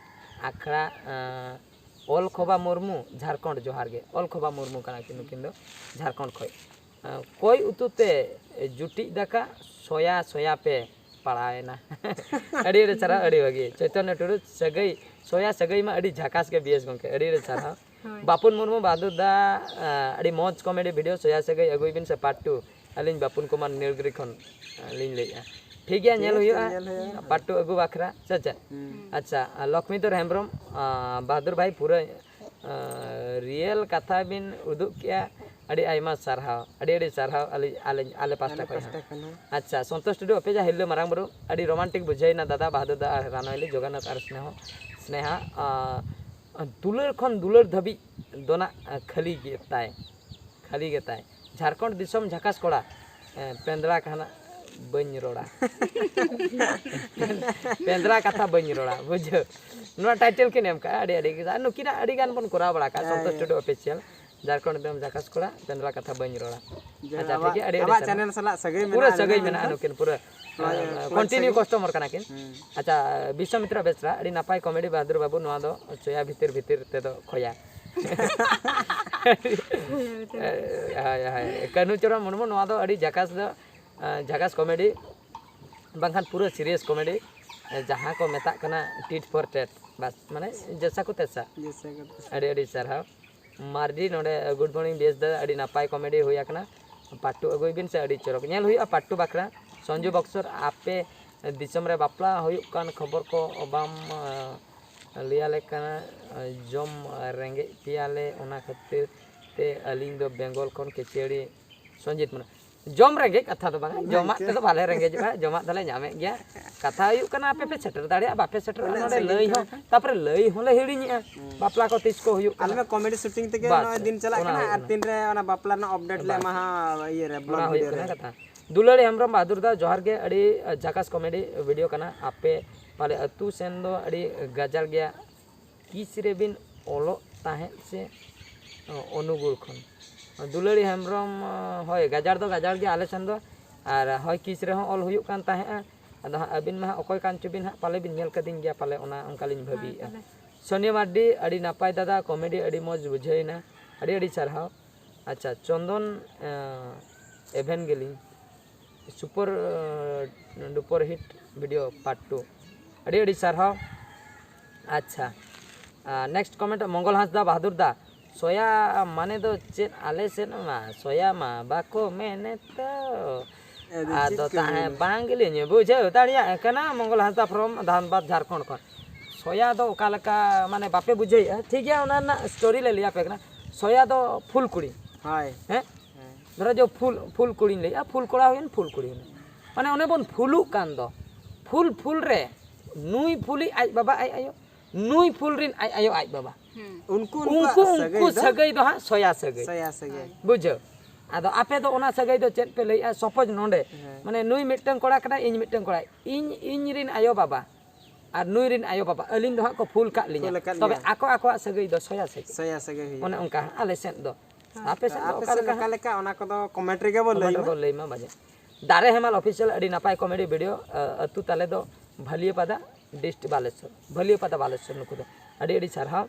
ᱟᱠᱷᱲᱟ, ᱮ, ᱚᱞ ᱠᱷᱚᱵᱟ ᱢᱩᱨᱢᱩ, ᱡᱷᱟᱲᱠᱷᱚᱸᱰ, ᱡᱚᱦᱟᱨ ᱜᱮ᱾ ᱚᱞ ᱠᱷᱚᱵᱟ ᱢᱩᱨᱢᱩ ᱠᱟᱱᱟ ᱠᱤᱱ ᱱᱩᱠᱤᱱ ᱫᱚ, ᱡᱷᱟᱲᱠᱷᱚᱸᱰ ᱠᱷᱚᱡ᱾ ᱮ, ᱠᱚᱭ ᱩᱛᱩ ᱛᱮ ᱡᱩᱴᱤᱡ ᱫᱟᱠᱟ, ᱥᱚᱭᱟ, ᱥᱚᱭᱟ ᱯᱮ ᱯᱟᱲᱟᱣᱮᱱᱟ᱾ ᱟᱹᱰᱤ ᱟᱹᱰᱤ ᱥᱟᱨᱦᱟᱣ, ᱟᱹᱰᱤ ᱵᱷᱟᱹᱜᱤ᱾ ᱪᱳᱭᱛᱚᱱᱭᱚ ᱴᱩᱰᱩ, ᱥᱟᱹᱜᱟᱹᱭ, ᱥᱚᱭᱟ ᱥᱟᱹᱜᱟᱹᱭ ᱢᱟ ᱟᱹᱰᱤ ᱡᱷᱟᱠᱟᱥ ᱜᱮ ᱵᱤᱭᱮᱥ ᱜᱚᱢᱠᱮ, ᱟᱹᱰᱤ ᱟᱹᱰᱤ ᱥᱟᱨᱦᱟᱣ᱾ ᱦᱳᱭ᱾ ᱵᱟᱯᱩᱱ ᱢᱩᱨᱢᱩ, ᱵᱟᱦᱟᱫᱩᱨ ᱫᱟ, ᱮ, ᱟᱹᱰᱤ ᱢᱚᱡᱽ comedy video, ᱥᱚᱭᱟ ᱥᱟᱹᱜᱟᱹᱭ ᱟᱹᱜᱩᱭ ᱵᱤᱱ ᱥᱮ part two᱾ ᱟᱹᱞᱤᱧ ᱵᱟᱯᱩᱱ ᱠᱩᱢᱟᱨ ᱱᱤᱞᱜᱤᱨᱤ ᱠᱷᱚᱱ, ᱮ, ᱞᱤᱧ ᱞᱟᱹᱭᱮᱫᱼᱟ᱾ ᱴᱷᱤᱠ ᱜᱮᱭᱟ, ᱧᱮᱞ ᱴᱷᱤᱠ, ᱦᱩᱭᱩᱜᱼᱟ᱾ ᱧᱮᱞ ᱦᱩᱭᱩᱜᱼᱟ᱾ Part two ᱟᱹᱜᱩ ᱵᱟᱠᱷᱨᱟ ᱥᱮ ᱪᱮᱫ? ᱦᱩᱸ᱾ ᱟᱪᱪᱷᱟ, ᱟᱨ ᱞᱚᱠᱷᱢᱤᱫᱷᱚᱨ ᱦᱮᱢᱵᱨᱚᱢ, ᱟ, ᱵᱟᱦᱟᱫᱩᱨ ᱵᱷᱟᱭ, ᱯᱩᱨᱟᱹ, ᱟ, real ᱠᱟᱛᱷᱟ ᱵᱤᱱ ᱩᱫᱩᱜ ᱠᱮᱜᱼᱟ᱾ ᱟᱹᱰᱤ ᱟᱭᱢᱟ ᱥᱟᱨᱦᱟᱣ, ᱟᱹᱰᱤ ᱟᱹᱰᱤ ᱥᱟᱨᱦᱟᱣ ᱟᱹᱞᱤᱧ, ᱟᱹᱞᱤᱧ, ᱟᱞᱮ ᱯᱟᱥᱴᱟ ᱟᱞᱮ ᱠᱷᱚᱱ ᱦᱚᱸ᱾ ᱯᱟᱥᱴᱟ ᱠᱷᱚᱱ ᱦᱚᱸ᱾ ᱟᱪᱪᱷᱟ, ᱥᱚᱱᱛᱳᱥ ᱴᱩᱰᱩ, ᱚᱯᱮᱡᱟ ᱦᱤᱨᱞᱟᱹ ᱢᱟᱨᱟᱝ ᱵᱩᱨᱩ, ᱟᱹᱰᱤ ᱨᱳᱢᱟᱱᱴᱤᱠ ᱵᱩᱡᱷᱟᱹᱣᱮᱱᱟ ᱫᱟᱫᱟ, ᱵᱟᱦᱟᱫᱩᱨ ᱫᱟ ᱟᱨ ᱨᱟᱱᱚᱭᱞᱤ ᱡᱚᱜᱚᱱᱱᱟᱛᱷ ᱟᱨ ᱥᱱᱮᱦᱚ, ᱥᱱᱮᱦᱟ, ᱟᱸ, ᱫᱩᱞᱟᱹᱲ ᱠᱷᱚᱱ ᱫᱩᱞᱟᱹᱲ ᱫᱷᱟᱹᱵᱤᱡ ᱫᱚ ᱱᱟᱜ ᱠᱷᱟᱹᱞᱤ ᱜᱮ ᱛᱟᱭ, ᱠᱷᱟᱹᱞᱤ ᱜᱮ ᱛᱟᱭ᱾ ᱡᱷᱟᱲᱠᱷᱚᱸᱰ ᱫᱤᱥᱚᱢ ᱡᱷᱟᱠᱟᱥ ᱠᱚᱲᱟ, ᱮᱸ, ᱯᱮᱸᱫᱽᱨᱟ ᱠᱟᱛᱷᱟ ᱵᱟᱹᱧ ᱨᱚᱲᱟ᱾ ᱯᱮᱸᱫᱽᱨᱟ ᱠᱟᱛᱷᱟ ᱵᱟᱹᱧ ᱨᱚᱲᱟ, ᱵᱩᱡᱷᱟᱹᱣ᱾ ᱱᱚᱣᱟ ᱴᱟᱭᱴᱮᱞ ᱠᱤᱱ ᱮᱢ ᱠᱟᱜᱼᱟ, ᱟᱹᱰᱤ ᱟᱹᱰᱤ ᱜᱮ᱾ ᱟᱨ ᱱᱩᱠᱤᱱᱟᱜ ᱟᱹᱰᱤ ᱜᱟᱱ ᱵᱚᱱ ᱠᱚᱨᱟᱣ ᱵᱟᱲᱟ ᱠᱟᱜᱼᱟ, ᱦᱮᱸ, ᱥᱚᱱᱛᱳᱥ ᱦᱮᱸ᱾ ᱴᱩᱰᱩ ᱚᱯᱷᱤᱥᱤᱭᱟᱞ, ᱡᱷᱟᱲᱠᱷᱚᱸᱰ ᱫᱤᱥᱚᱢ ᱡᱷᱟᱠᱟᱥ ᱠᱚᱲᱟ, ᱯᱮᱸᱫᱽᱨᱟ ᱠᱟᱛᱷᱟ ᱵᱟᱹᱧ ᱨᱚᱲᱟ᱾ ᱡᱟᱭᱦᱳᱠ, ᱟᱪᱪᱷᱟ, ᱴᱷᱤᱠ ᱟᱵᱚᱣᱟᱜ, ᱜᱮᱭᱟ, ᱟᱹᱰᱤ ᱟᱹᱰᱤ ᱟᱵᱚᱣᱟᱜ ᱥᱟᱨᱦᱟᱣ᱾ ᱪᱮᱱᱮᱞ ᱥᱟᱞᱟᱜ ᱥᱟᱹᱜᱟᱹᱭ ᱯᱩᱨᱟᱹ ᱢᱮᱱᱟᱜᱼᱟ, ᱥᱟᱹᱜᱟᱹᱭ ᱢᱮᱱᱟᱜᱼᱟ ᱢᱮᱱᱠᱷᱟᱱ ᱱᱩᱠᱤᱱ, ᱯᱩᱨᱟᱹ, ᱦᱳᱭ, ᱦᱳᱭ, ᱦᱳᱭ, ᱠᱚᱱᱴᱤᱱᱤᱭᱩ ᱥᱟᱹᱜᱟᱹᱭ᱾ ᱠᱚᱥᱴᱚᱢᱟᱨ ᱠᱟᱱᱟ ᱠᱤᱱ᱾ ᱦᱩᱸ᱾ ᱟᱪᱪᱷᱟ, ᱵᱤᱥᱣᱟᱢᱤᱛᱨᱟ ᱵᱮᱥᱨᱟ, ᱟᱹᱰᱤ ᱱᱟᱯᱟᱭ ᱠᱚᱢᱮᱰᱤ ᱵᱟᱦᱟᱫᱩᱨ ᱵᱟᱹᱵᱩ, ᱱᱚᱣᱟ ᱫᱚ ᱪᱚᱭᱟ ᱵᱷᱤᱛᱤᱨ ᱵᱷᱤᱛᱤᱨ ᱛᱮᱫᱚ ᱠᱷᱚᱭᱟ᱾ ᱦᱳᱭ, ᱦᱳᱭ᱾ ᱠᱟᱹᱱᱦᱩ ᱪᱚᱨᱚᱱ ᱢᱩᱨᱢᱩ, ᱱᱚᱣᱟ ᱫᱚ ᱟᱹᱰᱤ ᱡᱷᱟᱠᱟᱥ ᱫᱚ, ᱟᱸ, ᱡᱷᱟᱠᱟᱥ ᱠᱚᱢᱮᱰᱤ, ᱵᱟᱝᱠᱷᱟᱱ ᱯᱩᱨᱟᱹ ᱥᱤᱨᱤᱭᱟᱥ ᱠᱚᱢᱮᱰᱤ, ᱡᱟᱦᱟᱸ ᱠᱚ ᱢᱮᱛᱟᱜ ᱠᱟᱱᱟ ᱴᱤᱴ ᱯᱷᱚᱨ ᱴᱮᱴ, ᱵᱟᱥ, ᱢᱟᱱᱮ ᱡᱮᱥᱟ ᱠᱚ ᱛᱮᱥᱟ᱾ ᱡᱮᱥᱟ ᱠᱚ ᱛᱮᱥᱟ᱾ ᱟᱹᱰᱤ ᱟᱹᱰᱤ ᱥᱟᱨᱦᱟᱣ᱾ ᱢᱟᱨᱰᱤ ᱱᱚᱰᱮ, ᱜᱩᱰ ᱢᱚᱨᱱᱤᱝ ᱵᱮᱥ ᱫᱟ, ᱟᱹᱰᱤ ᱱᱟᱯᱟᱭ ᱠᱚᱢᱮᱰᱤ ᱦᱩᱭ ᱟᱠᱟᱱᱟ, ᱯᱟᱴ ᱴᱩ ᱟᱹᱜᱩᱭ ᱵᱤᱱ ᱥᱮ, ᱟᱹᱰᱤ ᱪᱚᱨᱚᱠ ᱧᱮᱞ ᱦᱩᱭᱩᱜᱼᱟ ᱯᱟᱴ ᱴᱩ ᱵᱟᱠᱷᱨᱟ᱾ ᱥᱚᱧᱡᱩ ᱵᱚᱠᱥᱚᱨ, ᱟᱯᱮ ᱫᱤᱥᱚᱢ ᱨᱮ ᱵᱟᱯᱞᱟ ᱦᱩᱭᱩᱜ ᱠᱟᱱ ᱠᱷᱚᱵᱚᱨ ᱠᱚ ᱵᱟᱢ, ᱟᱸ, ᱞᱟᱹᱭᱟᱞᱮ ᱠᱟᱱᱟ, ᱡᱚᱢ ᱨᱮᱸᱜᱮᱡ ᱯᱮᱭᱟᱞᱮ, ᱚᱱᱟ ᱠᱷᱟᱹᱛᱤᱨ ᱛᱮ ᱟᱹᱞᱤᱧ ᱫᱚ ᱵᱮᱝᱜᱚᱞ ᱠᱷᱚᱱ ᱠᱮᱪᱮᱲᱤ ᱥᱚᱧᱡᱤᱛ ᱢᱟᱱᱟ᱾ ᱡᱚᱢ ᱨᱮᱸᱜᱮᱡ ᱠᱟᱛᱷᱟ ᱫᱚ ᱵᱟᱝᱟ, ᱡᱚᱢᱟᱜ ᱛᱮᱫᱚ ᱵᱟᱞᱮ ᱨᱮᱸᱜᱮᱡᱚᱜᱼᱟ, ᱡᱚᱢᱟᱜ ᱫᱚᱞᱮ ᱧᱟᱢᱮᱫ ᱜᱮᱭᱟ᱾ ᱠᱟᱛᱷᱟ ᱦᱩᱭᱩᱜ ᱠᱟᱱᱟ, ᱟᱯᱮ ᱯᱮ ᱥᱮᱴᱮᱨ ᱫᱟᱲᱮᱭᱟᱜᱼᱟ, ᱵᱟᱯᱮ ᱥᱮᱴᱮᱨᱚᱜᱼᱟ, ᱩᱱᱟᱹᱜ ᱱᱚᱰᱮ ᱥᱟᱺᱜᱤᱧ ᱞᱟᱹᱭ ᱠᱚᱨᱮ ᱦᱚᱸ, ᱠᱷᱚᱱ᱾ ᱛᱟᱯᱚᱨᱮ ᱞᱟᱹᱭ ᱦᱚᱸᱞᱮ ᱦᱤᱲᱤᱧᱮᱜᱼᱟ, ᱦᱩᱸ᱾ ᱵᱟᱯᱞᱟ ᱠᱚ ᱛᱤᱥ ᱠᱚ ᱦᱩᱭᱩᱜ ᱠᱟᱱᱟ᱾ ᱟᱞᱮ ᱢᱟ ᱠᱚᱢᱮᱰᱤ ᱥᱩᱴᱤᱝ ᱛᱮᱜᱮ ᱵᱟᱥ, ᱱᱚᱜᱼᱚᱭ ᱫᱤᱱ ᱪᱟᱞᱟᱜ ᱚᱱᱟ ᱠᱟᱱᱟ, ᱦᱩᱭᱩᱜ ᱟᱨ ᱠᱟᱱᱟ᱾ ᱛᱤᱱ ᱨᱮ ᱚᱱᱟ ᱵᱟᱯᱞᱟ ᱨᱮᱱᱟᱜ ᱟᱯᱰᱮᱴ ᱞᱮ ᱵᱟᱥ᱾ ᱮᱢᱟ ᱦᱟᱸᱜ, ᱤᱭᱟᱹ ᱨᱮ, ᱚᱱᱟ ᱵᱞᱚᱜ ᱦᱩᱭᱩᱜ ᱵᱷᱤᱰᱤᱭᱳ ᱠᱟᱱᱟ ᱨᱮ᱾ ᱠᱟᱛᱷᱟ᱾ ᱫᱩᱞᱟᱹᱲᱤ ᱦᱮᱢᱵᱨᱚᱢ ᱵᱟᱦᱟᱫᱩᱨ ᱫᱟ, ᱡᱚᱦᱟᱨ ᱜᱮ, ᱟᱹᱰᱤ ᱡᱷᱟᱠᱟᱥ ᱠᱚᱢᱮᱰᱤ ᱵᱷᱤᱰᱤᱭᱳ ᱠᱟᱱᱟ᱾ ᱟᱯᱮ ᱯᱟᱞᱮ ᱟᱹᱛᱩ ᱥᱮᱱ ᱫᱚ ᱟᱹᱰᱤ ᱜᱟᱡᱟᱲ ᱜᱮᱭᱟ, ᱠᱤᱥ ᱨᱮᱵᱤᱱ ᱚᱞᱚᱜ ᱛᱟᱦᱮᱸᱫ ᱥᱮ ᱚᱱᱩᱜᱩᱲ ᱠᱷᱚᱱ? ᱫᱩᱞᱟᱹᱲᱤ ᱦᱮᱢᱵᱨᱚᱢ, ᱦᱳᱭ, ᱜᱟᱡᱟᱲ ᱫᱚ ᱜᱟᱡᱟᱲ ᱜᱮᱭᱟ ᱟᱞᱮ ᱥᱮᱱ ᱫᱚ, ᱟᱨ ᱦᱳᱭ, ᱠᱤᱥ ᱨᱮᱦᱚᱸ ᱚᱞ ᱦᱩᱭᱩᱜ ᱠᱟᱱ ᱛᱟᱦᱮᱸᱫᱼᱟ᱾ ᱟᱫᱚ ᱦᱟᱸᱜ ᱟᱹᱵᱤᱱ ᱢᱟ ᱦᱟᱸᱜ ᱚᱠᱚᱭ ᱠᱟᱱ ᱪᱚ ᱵᱤᱱ ᱦᱟᱸᱜ, ᱯᱟᱞᱮ ᱵᱤᱱ ᱧᱮᱞ ᱠᱟᱹᱫᱤᱧ ᱜᱮᱭᱟ ᱯᱟᱞᱮ, ᱚᱱᱟ ᱚᱱᱠᱟ ᱞᱤᱧ ᱦᱳᱭ, ᱵᱷᱟᱹᱵᱤᱭᱮᱫᱼᱟ᱾ ᱯᱟᱞᱮ᱾ ᱥᱳᱱᱤᱭᱟ ᱢᱟᱨᱰᱤ, ᱟᱹᱰᱤ ᱱᱟᱯᱟᱭ ᱫᱟᱫᱟ, ᱠᱚᱢᱮᱰᱤ ᱟᱹᱰᱤ ᱢᱚᱡᱽ ᱵᱩᱡᱷᱟᱹᱣᱮᱱᱟ, ᱟᱹᱰᱤ ᱟᱹᱰᱤ ᱥᱟᱨᱦᱟᱣ᱾ ᱟᱪᱪᱷᱟ, ᱪᱚᱱᱫᱚᱱ, ᱮᱸ, ᱮᱵᱷᱮᱱ ᱜᱮᱞᱤᱧ, ᱥᱩᱯᱟᱨ, ᱮᱸ, duper hit video part two, ᱟᱹᱰᱤ ᱟᱹᱰᱤ ᱥᱟᱨᱦᱟᱣ᱾ ᱟᱪᱪᱷᱟ, ᱟᱨ ᱱᱮᱠᱥᱴ ᱠᱚᱢᱮᱱᱴ, ᱢᱚᱝᱜᱚᱞ ᱦᱟᱸᱥᱫᱟ, ᱵᱟᱦᱟᱫᱩᱨ ᱫᱟ, ᱥᱚᱭᱟ ᱢᱟᱱᱮ ᱫᱚ ᱪᱮᱫ? ᱟᱞᱮ ᱥᱮᱫ ᱢᱟ ᱥᱚᱭᱟ ᱢᱟ ᱵᱟᱠᱚ ᱢᱮᱱᱮᱫ ᱫᱚ᱾ ᱟᱫᱚ ᱪᱮᱫ ᱟᱫᱚ ᱠᱚ ᱛᱟᱦᱮᱸ ᱢᱮᱱᱟ? ᱵᱟᱝ ᱜᱮᱞᱤᱧ ᱵᱩᱡᱷᱟᱹᱣ ᱫᱟᱲᱮᱭᱟᱜ ᱠᱟᱱᱟ᱾ ᱢᱚᱝᱜᱚᱞ ᱦᱟᱸᱥᱫᱟ from ᱫᱷᱟᱱᱵᱟᱫᱽ, ᱡᱷᱟᱲᱠᱷᱚᱸᱰ ᱠᱷᱚᱱ᱾ ᱥᱚᱭᱟ ᱫᱚ ᱚᱠᱟ ᱞᱮᱠᱟ, ᱢᱟᱱᱮ, ᱵᱟᱯᱮ ᱵᱩᱡᱷᱟᱹᱣᱮᱫᱼᱟ? ᱴᱷᱤᱠ ᱜᱮᱭᱟ, ᱚᱱᱟ ᱨᱮᱱᱟᱜ ᱥᱴᱳᱨᱤ ᱞᱮ ᱞᱟᱹᱭ ᱟᱯᱮ ᱠᱟᱱᱟ᱾ ᱥᱚᱭᱟ ᱫᱚ ᱯᱷᱩᱞ ᱠᱩᱲᱤ, ᱦᱳᱭ᱾ ᱦᱮᱸ? ᱦᱮᱸ᱾ ᱫᱷᱚᱨᱚ ᱡᱚ ᱯᱷᱩᱞ, ᱯᱷᱩᱞ ᱠᱩᱲᱤᱧ ᱞᱟᱹᱭᱮᱜᱼᱟ, ᱯᱷᱩᱞ ᱠᱚᱲᱟ ᱦᱩᱭᱮᱱ, ᱯᱷᱩᱞ ᱠᱩᱲᱤ ᱦᱩᱭᱮᱱ᱾ ᱢᱟᱱᱮ ᱚᱱᱮ ᱵᱚᱱ ᱯᱷᱩᱞᱩᱜ ᱠᱟᱱ ᱫᱚ, ᱯᱷᱩᱞ ᱯᱷᱩᱞ ᱨᱮ ᱱᱩᱭ ᱯᱷᱩᱞᱤᱡ ᱟᱡ ᱵᱟᱵᱟ ᱟᱡ ᱟᱭᱳ, ᱱᱩᱭ ᱯᱷᱩᱞ ᱨᱤᱱ ᱟᱡ ᱟᱭᱳ ᱟᱡ ᱵᱟᱵᱟ᱾ ᱦᱩᱸ᱾ ᱩᱱᱠᱩ ᱩᱱᱠᱩ ᱥᱟᱹᱜᱟᱹᱭ ᱫᱚ ᱥᱟᱹᱜᱟᱹᱭ ᱫᱚ ᱦᱟᱸᱜ ᱥᱚᱭᱟ ᱥᱟᱹᱜᱟᱹᱭ᱾ ᱥᱚᱭᱟ ᱥᱟᱹᱜᱟᱹᱭ᱾ ᱵᱩᱡᱷᱟᱹᱣ? ᱟᱫᱚ ᱟᱯᱮ ᱫᱚ ᱚᱱᱟ ᱥᱟᱹᱜᱟᱹᱭ ᱫᱚ ᱪᱮᱫ ᱯᱮ ᱞᱟᱹᱭᱮᱜᱼᱟ? ᱥᱚᱯᱳᱡᱽ ᱱᱚᱰᱮ, ᱦᱮᱸ᱾ ᱢᱟᱱᱮ ᱱᱩᱭ ᱢᱤᱫᱴᱟᱝ ᱠᱚᱲᱟ ᱠᱟᱱᱟᱭ, ᱤᱧ ᱢᱤᱫᱴᱟᱝ ᱠᱚᱲᱟ, ᱤᱧ, ᱤᱧ ᱨᱤᱱ ᱟᱭᱳ ᱵᱟᱵᱟ ᱟᱨ ᱱᱩᱭ ᱨᱤᱱ ᱟᱭᱳ ᱵᱟᱵᱟ, ᱟᱹᱞᱤᱧ ᱫᱚ ᱦᱟᱸᱜ ᱠᱚ ᱯᱷᱩᱞ ᱠᱟᱜ ᱞᱤᱧᱟ᱾ ᱯᱷᱩᱞ ᱟᱠᱟᱫ ᱛᱚᱵᱮ ᱞᱤᱧᱟ᱾ ᱟᱠᱚ ᱟᱠᱚᱣᱟᱜ ᱥᱟᱹᱜᱟᱹᱭ ᱫᱚ ᱥᱚᱭᱟ ᱥᱟᱹᱜᱟᱹᱭ᱾ ᱥᱚᱭᱟ ᱥᱟᱹᱜᱟᱹᱭ ᱦᱩᱭᱩᱜᱼᱟ᱾ ᱚᱱᱮ ᱚᱱᱠᱟ ᱦᱟᱸᱜ ᱟᱞᱮ ᱥᱮᱫ ᱫᱚ᱾ ᱟᱯᱮ ᱥᱮᱫ ᱫᱚ ᱟᱯᱮ ᱚᱠᱟ ᱥᱮᱫ ᱞᱮᱠᱟ ᱚᱠᱟ ᱦᱟᱸᱜ? ᱞᱮᱠᱟ ᱚᱱᱟ ᱠᱚᱫᱚ ᱠᱚᱢᱮᱱᱴ ᱨᱮᱜᱮ ᱵᱚ ᱠᱚᱢᱮᱱᱴ ᱞᱟᱹᱭ ᱢᱟ᱾ ᱨᱮᱵᱚ ᱞᱟᱹᱭ ᱢᱟ ᱵᱟᱡᱮ᱾ ᱫᱟᱨᱮ ᱦᱮᱢᱟᱞ ᱚᱯᱷᱤᱥᱤᱭᱟᱞ ᱟᱹᱰᱤ ᱱᱟᱯᱟᱭ ᱠᱚᱢᱮᱰᱤ ᱵᱷᱤᱰᱤᱭᱳ, ᱟᱹᱛᱩ ᱛᱟᱞᱮ ᱫᱚ ᱵᱷᱟᱹᱞᱤᱭᱟᱹᱯᱟᱫᱟ, ᱰᱤᱥᱴ ᱵᱟᱞᱮᱥᱚᱨ, ᱵᱷᱟᱹᱞᱤᱭᱟᱹᱯᱟᱫᱟ ᱵᱟᱞᱮᱥᱚᱨ ᱱᱩᱠᱩ ᱫᱚ᱾ ᱟᱹᱰᱤ ᱟᱹᱰᱤ ᱥᱟᱨᱦᱟᱣ᱾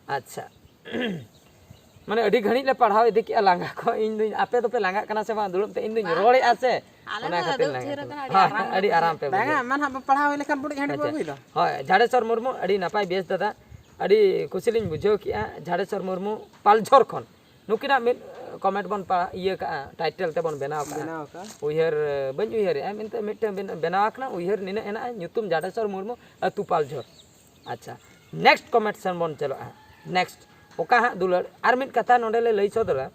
ᱟᱪᱪᱷᱟ᱾ ᱢᱟᱱᱮ ᱟᱹᱰᱤ ᱜᱷᱟᱹᱲᱤᱡ ᱞᱮ ᱯᱟᱲᱦᱟᱣ ᱤᱫᱤ ᱠᱮᱜᱼᱟ, ᱞᱟᱸᱜᱟ ᱠᱚ᱾ ᱤᱧ ᱫᱩᱧ, ᱟᱯᱮ ᱫᱚᱯᱮ ᱞᱟᱸᱜᱟᱜ ᱠᱟᱱᱟ ᱥᱮ ᱵᱟᱝ? ᱫᱩᱲᱩᱵ ᱛᱮ ᱤᱧ ᱫᱩᱧ ᱵᱟᱝ᱾ ᱨᱚᱲᱮᱜᱼᱟ ᱥᱮ, ᱟᱞᱮ ᱚᱱᱟ ᱫᱚ ᱠᱷᱟᱹᱛᱤᱨ ᱫᱩᱲᱩᱵ ᱞᱟᱸᱜᱟ ᱛᱷᱤᱨ ᱠᱟᱱᱟ᱾ ᱟᱠᱟᱱᱟ, ᱟᱹᱰᱤ ᱦᱳᱭ, ᱟᱨᱟᱢ ᱟᱹᱰᱤ ᱟᱨᱟᱢ ᱯᱮ ᱵᱟᱝᱟ, ᱵᱩᱡᱷᱟᱹᱣᱟ᱾ ᱮᱢᱟᱱ ᱦᱟᱸᱜ ᱵᱚ ᱯᱟᱲᱦᱟᱣ ᱦᱩᱭ ᱞᱮᱠᱷᱟᱱ ᱵᱩᱰᱤ ᱦᱟᱺᱰᱤ ᱵᱚ ᱟᱪᱪᱷᱟ᱾ ᱟᱹᱜᱩᱭ ᱫᱚ᱾ ᱦᱳᱭ, ᱡᱷᱟᱲᱮᱥᱚᱨ ᱢᱩᱨᱢᱩ ᱟᱹᱰᱤ ᱱᱟᱯᱟᱭ ᱵᱮᱥ ᱫᱟᱫᱟ, ᱟᱹᱰᱤ ᱠᱩᱥᱤ ᱞᱤᱧ ᱵᱩᱡᱷᱟᱹᱣ ᱠᱮᱜᱼᱟ᱾ ᱡᱷᱟᱲᱮᱥᱚᱨ ᱢᱩᱨᱢᱩ ᱯᱟᱞᱡᱷᱚᱨ ᱠᱷᱚᱱ ᱱᱩᱠᱤᱱᱟᱜ ᱢᱤᱫ ᱠᱚᱢᱮᱱᱴ ᱵᱚᱱ ᱯᱟ-, ᱤᱭᱟᱹ ᱠᱟᱜᱼᱟ, ᱴᱟᱭᱴᱮᱞ ᱛᱮᱵᱚᱱ ᱵᱮᱱᱟᱣ ᱠᱟᱜᱼᱟ᱾ ᱵᱮᱱᱟᱣ ᱠᱟᱜᱼᱟ᱾ ᱩᱭᱦᱟᱹᱨ ᱵᱟᱹᱧ ᱩᱭᱦᱟᱹᱨᱮᱜᱼᱟ, ᱢᱮᱱᱛᱮ ᱢᱤᱫᱴᱟᱝ ᱵᱮᱱ-, ᱵᱮᱱᱟᱣ ᱟᱠᱟᱱᱟ, ᱩᱭᱦᱟᱹᱨ ᱱᱤᱱᱟᱹᱜ ᱦᱮᱱᱟᱜᱼᱟ, ᱧᱩᱛᱩᱢ ᱡᱷᱟᱲᱮᱥᱚᱨ ᱢᱩᱨᱢᱩ, ᱟᱹᱛᱩ ᱯᱟᱞᱡᱷᱚᱨ᱾ ᱟᱪᱪᱷᱟ, ᱱᱮᱠᱥᱴ ᱠᱚᱢᱮᱱᱴ ᱥᱮᱱ ᱵᱚᱱ ᱪᱟᱞᱟᱜᱼᱟ᱾ ᱱᱮᱠᱥᱴ ᱚᱠᱟ ᱦᱟᱸᱜ ᱫᱩᱞᱟᱹᱲ, ᱟᱨ ᱢᱤᱫ ᱠᱟᱛᱷᱟ ᱱᱚᱰᱮ ᱞᱮ ᱞᱟᱹᱭ ᱥᱚᱫᱚᱨᱟ,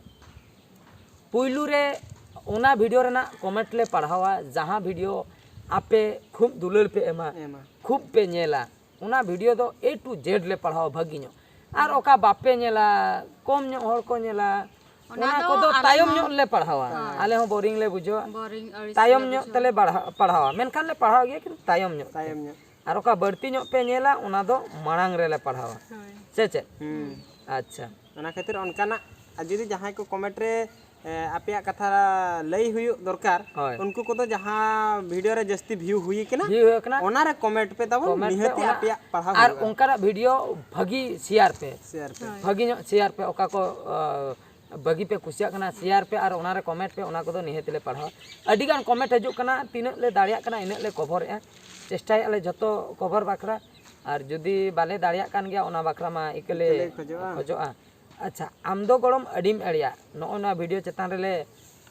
ᱯᱩᱭᱞᱩ ᱨᱮ ᱚᱱᱟ ᱵᱷᱤᱰᱤᱭᱳ ᱨᱮᱱᱟᱜ ᱠᱚᱢᱮᱱᱴ ᱞᱮ ᱯᱟᱲᱦᱟᱣᱟ, ᱡᱟᱦᱟᱸ ᱵᱷᱤᱰᱤᱭᱳ ᱟᱯᱮ ᱠᱷᱩᱵ ᱫᱩᱞᱟᱹᱲ ᱯᱮ ᱮᱢᱟ, ᱮᱢᱟ᱾ ᱠᱷᱩᱵ ᱯᱮ ᱧᱮᱞᱟ, ᱚᱱᱟ ᱵᱷᱤᱰᱤᱭᱳ ᱫᱚ A to Z ᱞᱮ ᱯᱟᱲᱦᱟᱣᱟ ᱵᱷᱟᱹᱜᱤ ᱧᱚᱜ᱾ ᱟᱨ ᱚᱠᱟ ᱵᱟᱯᱮ ᱧᱮᱞᱟ, ᱠᱚᱢ ᱧᱚᱜ ᱦᱚᱲ ᱠᱚ ᱧᱮᱞᱟ, ᱚᱱᱟ ᱚᱱᱟ ᱫᱚ ᱠᱚᱫᱚ ᱟᱞᱮ ᱛᱟᱭᱚᱢ ᱦᱚᱸ ᱧᱚᱜ ᱞᱮ ᱯᱟᱲᱦᱟᱣᱟ᱾ ᱦᱳᱭ᱾ ᱟᱞᱮ ᱦᱚᱸ ᱵᱳᱨᱤᱝ ᱞᱮ ᱵᱩᱡᱷᱟᱹᱣᱟ᱾ ᱵᱳᱨᱤᱝ ᱟᱹᱲᱤᱥ ᱛᱟᱭᱚᱢ ᱞᱮ ᱧᱚᱜ ᱵᱩᱡᱷᱟᱹᱣᱟ᱾ ᱛᱮᱞᱮ ᱯᱟᱲᱦᱟᱣ, ᱯᱟᱲᱦᱟᱣᱟ, ᱢᱮᱱᱠᱷᱟᱱ ᱞᱮ ᱯᱟᱲᱦᱟᱣ ᱜᱮᱭᱟ, ᱠᱤᱱᱛᱩ ᱛᱟᱭᱚᱢ ᱧᱚᱜ ᱛᱮ᱾ ᱛᱟᱭᱚᱢ ᱧᱚᱜ᱾ ᱟᱨ ᱚᱠᱟ ᱵᱟᱹᱲᱛᱤ ᱧᱚᱜ ᱯᱮ ᱧᱮᱞᱟ, ᱚᱱᱟ ᱫᱚ ᱢᱟᱲᱟᱝ ᱨᱮᱞᱮ ᱯᱟᱲᱦᱟᱣᱟ᱾ ᱦᱳᱭ᱾ ᱥᱮ ᱪᱮᱫ? ᱦᱩᱸ᱾ ᱟᱪᱪᱷᱟ᱾ ᱚᱱᱟ ᱠᱷᱟᱹᱛᱤᱨ ᱚᱱᱠᱟᱱᱟᱜ, ᱟᱨ ᱡᱩᱫᱤ ᱡᱟᱦᱟᱸᱭ ᱠᱚ ᱠᱚᱢᱮᱱᱴ ᱨᱮ, ᱮ, ᱟᱯᱮᱭᱟᱜ ᱠᱟᱛᱷᱟ ᱞᱟᱹᱭ ᱦᱩᱭᱩᱜ ᱫᱚᱨᱠᱟᱨ, ᱦᱳᱭ᱾ ᱩᱱᱠᱩ ᱠᱚᱫᱚ ᱡᱟᱦᱟᱸ ᱵᱷᱤᱰᱤᱭᱳ ᱨᱮ ᱡᱟᱹᱥᱛᱤ ᱵᱷᱤᱭᱩ ᱦᱩᱭ ᱠᱟᱱᱟ, ᱵᱷᱤᱭᱩ ᱦᱩᱭ ᱠᱟᱱᱟ᱾ ᱚᱱᱟ ᱨᱮ ᱠᱚᱢᱮᱱᱴ ᱯᱮ ᱛᱟᱵᱚᱱ, ᱠᱚᱢᱮᱱᱴ ᱯᱮ ᱱᱤᱦᱟᱹᱛᱤ ᱚᱱᱟ, ᱟᱯᱮᱭᱟᱜ ᱯᱟᱲᱦᱟᱣ ᱟᱨ ᱦᱩᱭᱩᱜᱼᱟ᱾ ᱚᱱᱠᱟᱱᱟᱜ ᱵᱷᱤᱰᱤᱭᱳ ᱵᱷᱟᱹᱜᱤ ᱥᱮᱭᱟᱨ ᱯᱮ᱾ ᱥᱮᱭᱟᱨ ᱯᱮ᱾ ᱦᱳᱭ᱾ ᱵᱷᱟᱹᱜᱤ ᱧᱚᱜ ᱥᱮᱭᱟᱨ ᱯᱮ, ᱚᱠᱟ ᱠᱚ, ᱟ, ᱵᱷᱟᱹᱜᱤ ᱯᱮ ᱠᱩᱥᱤᱭᱟᱜ ᱠᱟᱱᱟ, ᱥᱮᱭᱟᱨ ᱯᱮ ᱟᱨ ᱚᱱᱟ ᱨᱮ ᱠᱚᱢᱮᱱᱴ ᱯᱮ, ᱚᱱᱟ ᱠᱚᱫᱚ ᱱᱤᱦᱟᱹᱛ ᱞᱮ ᱯᱟᱲᱦᱟᱣᱟ᱾ ᱟᱹᱰᱤ ᱜᱟᱱ ᱠᱚᱢᱮᱱᱴ ᱦᱤᱡᱩᱜ ᱠᱟᱱᱟ, ᱛᱤᱱᱟᱹᱜ ᱞᱮ ᱫᱟᱲᱮᱭᱟᱜ ᱠᱟᱱᱟ ᱤᱱᱟᱹᱜ ᱞᱮ ᱠᱚᱵᱷᱚᱨᱮᱜᱼᱟ, ᱪᱮᱥᱴᱟᱭᱮᱜᱼᱟ ᱞᱮ ᱡᱷᱚᱛᱚ ᱠᱚᱵᱷᱚᱨ ᱵᱟᱠᱷᱨᱟ᱾ ᱟᱨ ᱡᱩᱫᱤ ᱵᱟᱞᱮ ᱫᱟᱲᱮᱭᱟᱜ ᱠᱟᱱ ᱜᱮᱭᱟ, ᱚᱱᱟ ᱵᱟᱠᱷᱨᱟ ᱢᱟ ᱤᱠᱟᱹ ᱞᱮ ᱤᱠᱟᱹ ᱞᱮ ᱠᱷᱚᱡᱚᱜᱼᱟ᱾ ᱠᱷᱚᱡᱚᱜᱼᱟ᱾ ᱟᱪᱪᱷᱟ, ᱟᱢ ᱫᱚ ᱜᱚᱲᱚᱢ ᱟᱹᱰᱤᱢ ᱮᱲᱮᱭᱟ᱾ ᱱᱚᱜᱼᱚ ᱱᱚᱣᱟ ᱵᱷᱤᱰᱤᱭᱳ ᱪᱮᱛᱟᱱ ᱨᱮᱞᱮ,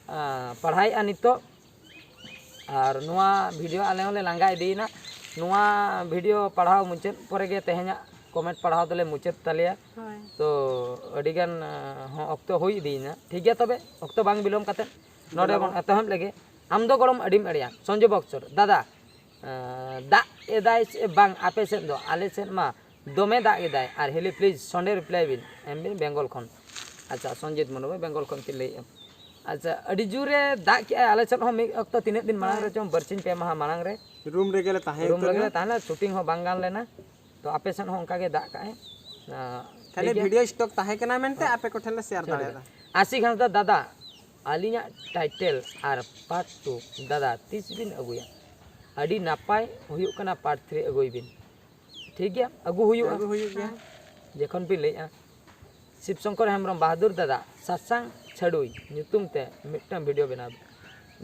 ᱟ, ᱯᱟᱲᱦᱟᱣᱮᱜᱼᱟ ᱱᱤᱛᱚᱜ᱾ ᱟᱨ ᱱᱚᱣᱟ ᱵᱷᱤᱰᱤᱭᱳ ᱟᱞᱮ ᱦᱚᱸᱞᱮ ᱞᱟᱸᱜᱟ ᱤᱫᱤᱭᱮᱱᱟ᱾ ᱱᱚᱣᱟ ᱵᱷᱤᱰᱤᱭᱳ ᱯᱟᱲᱦᱟᱣ ᱢᱩᱪᱟᱹᱫ ᱯᱚᱨᱮ ᱜᱮ ᱛᱮᱦᱮᱧᱟᱜ ᱠᱚᱢᱮᱱᱴ ᱯᱟᱲᱦᱟᱣ ᱫᱚᱞᱮ ᱢᱩᱪᱟᱹᱫ ᱛᱟᱞᱮᱭᱟ᱾ ᱦᱳᱭ᱾ ᱛᱚ ᱟᱹᱰᱤᱜᱟᱱ ᱦᱚᱸ ᱚᱠᱛᱚ ᱦᱩᱭ ᱤᱫᱤᱭᱮᱱᱟ᱾ ᱴᱷᱤᱠ ᱜᱮᱭᱟ, ᱛᱚᱵᱮ ᱚᱠᱛᱚ ᱵᱟᱝ ᱵᱤᱞᱚᱢ ᱠᱟᱛᱮ ᱱᱚᱰᱮ ᱵᱚᱱ ᱮᱛᱚᱦᱚᱵ ᱞᱮᱜᱮ᱾ ᱟᱢ ᱫᱚ ᱜᱚᱲᱚᱢ ᱟᱹᱰᱤᱢ ᱮᱲᱮᱭᱟ, ᱥᱚᱧᱡᱚᱭ ᱵᱚᱠᱥᱚᱨ ᱫᱟᱫᱟ᱾ ᱫᱟᱜ ᱮᱫᱟᱭ ᱥᱮ ᱵᱟᱝ ᱟᱯᱮ ᱥᱮᱫ ᱫᱚ? ᱟᱞᱮ ᱥᱮᱫ ᱢᱟ ᱫᱚᱢᱮ ᱫᱟᱜ ᱮᱫᱟᱭ᱾ ᱟᱨ ᱦᱮᱞᱤ ᱯᱞᱤᱡᱽ ᱥᱚᱱᱰᱮ ᱨᱤᱯᱞᱟᱭ ᱵᱤᱱ ᱮᱢ ᱵᱤᱱ ᱵᱮᱝᱜᱚᱞ ᱠᱷᱚᱱ᱾ ᱟᱪᱪᱷᱟ, ᱥᱚᱧᱡᱤᱛ ᱢᱩᱨᱢᱩ ᱵᱮᱝᱜᱚᱞ ᱠᱷᱚᱱ ᱠᱤᱱ ᱞᱟᱹᱭᱮᱫᱼᱟ᱾ ᱟᱪᱪᱷᱟ, ᱟᱹᱰᱤ ᱡᱳᱨᱮ ᱫᱟᱜ ᱠᱮᱜᱼᱟᱭ ᱟᱞᱮ ᱥᱮᱫ ᱦᱚᱸ᱾ ᱢᱤᱫ ᱚᱠᱛᱚ ᱛᱤᱱᱟᱹᱜ ᱫᱤᱱ ᱢᱟᱲᱟᱝ ᱨᱮ ᱪᱚᱝ, ᱵᱟᱨᱥᱤᱧ ᱯᱮ ᱢᱟᱦᱟ ᱢᱟᱲᱟᱝ ᱨᱮ ᱨᱩᱢ ᱨᱮᱜᱮ ᱞᱮ ᱛᱟᱦᱮᱸ ᱨᱩᱢ ᱩᱛᱟᱹᱨ ᱨᱮᱜᱮ ᱮᱱᱟ᱾ ᱞᱮ ᱛᱟᱦᱮᱸ ᱞᱮᱱᱟ, ᱥᱩᱴᱤᱝ ᱦᱚᱸ ᱵᱟᱝ ᱜᱟᱱ ᱞᱮᱱᱟ᱾ ᱛᱚ ᱟᱯᱮ ᱥᱮᱫ ᱦᱚᱸ ᱚᱱᱠᱟ ᱜᱮ ᱫᱟᱜ ᱠᱟᱜᱼᱟᱭ᱾ ᱟᱸ, ᱠᱷᱟᱹᱞᱤ ᱴᱷᱤᱠ ᱜᱮᱭᱟ᱾ ᱵᱷᱤᱰᱤᱭᱳ ᱥᱴᱚᱠ ᱛᱟᱦᱮᱸ ᱠᱟᱱᱟ ᱢᱮᱱᱛᱮ ᱟᱯᱮ ᱠᱚᱴᱷᱮᱱ ᱞᱮ ᱥᱮᱭᱟᱨ ᱫᱟᱲᱮᱭᱟᱫᱟ᱾ ᱟᱥᱤᱠ ᱦᱟᱸᱥᱫᱟ ᱫᱟᱫᱟ, ᱟᱹᱞᱤᱧᱟᱜ ᱴᱟᱭᱴᱮᱞ ᱟᱨ ᱯᱟᱨᱴ ᱴᱩ ᱫᱟᱫᱟ ᱛᱤᱥ ᱵᱤᱱ ᱟᱹᱜᱩᱭᱟ? ᱟᱹᱰᱤ ᱱᱟᱯᱟᱭ ᱦᱩᱭᱩᱜ ᱠᱟᱱᱟ, ᱯᱟᱨᱴ ᱛᱷᱨᱤ ᱟᱹᱜᱩᱭ ᱵᱤᱱ᱾ ᱴᱷᱤᱠ ᱜᱮᱭᱟ, ᱟᱹᱜᱩ ᱦᱩᱭᱩᱜᱼᱟ᱾ ᱟᱹᱜᱩ ᱦᱩᱭᱩᱜ ᱜᱮᱭᱟ᱾ ᱡᱚᱠᱷᱚᱱ ᱵᱤᱱ ᱞᱟᱹᱭᱮᱫᱼᱟ᱾ ᱥᱤᱵ ᱥᱚᱝᱠᱚᱨ ᱦᱮᱢᱵᱨᱚᱢ, ᱵᱟᱦᱟᱫᱩᱨ ᱫᱟᱫᱟ, ᱥᱟᱥᱟᱝ ᱪᱷᱟᱹᱰᱩᱭ ᱧᱩᱛᱩᱢ ᱛᱮ ᱢᱤᱫᱴᱟᱝ ᱵᱷᱤᱰᱤᱭᱳ ᱵᱮᱱᱟᱣ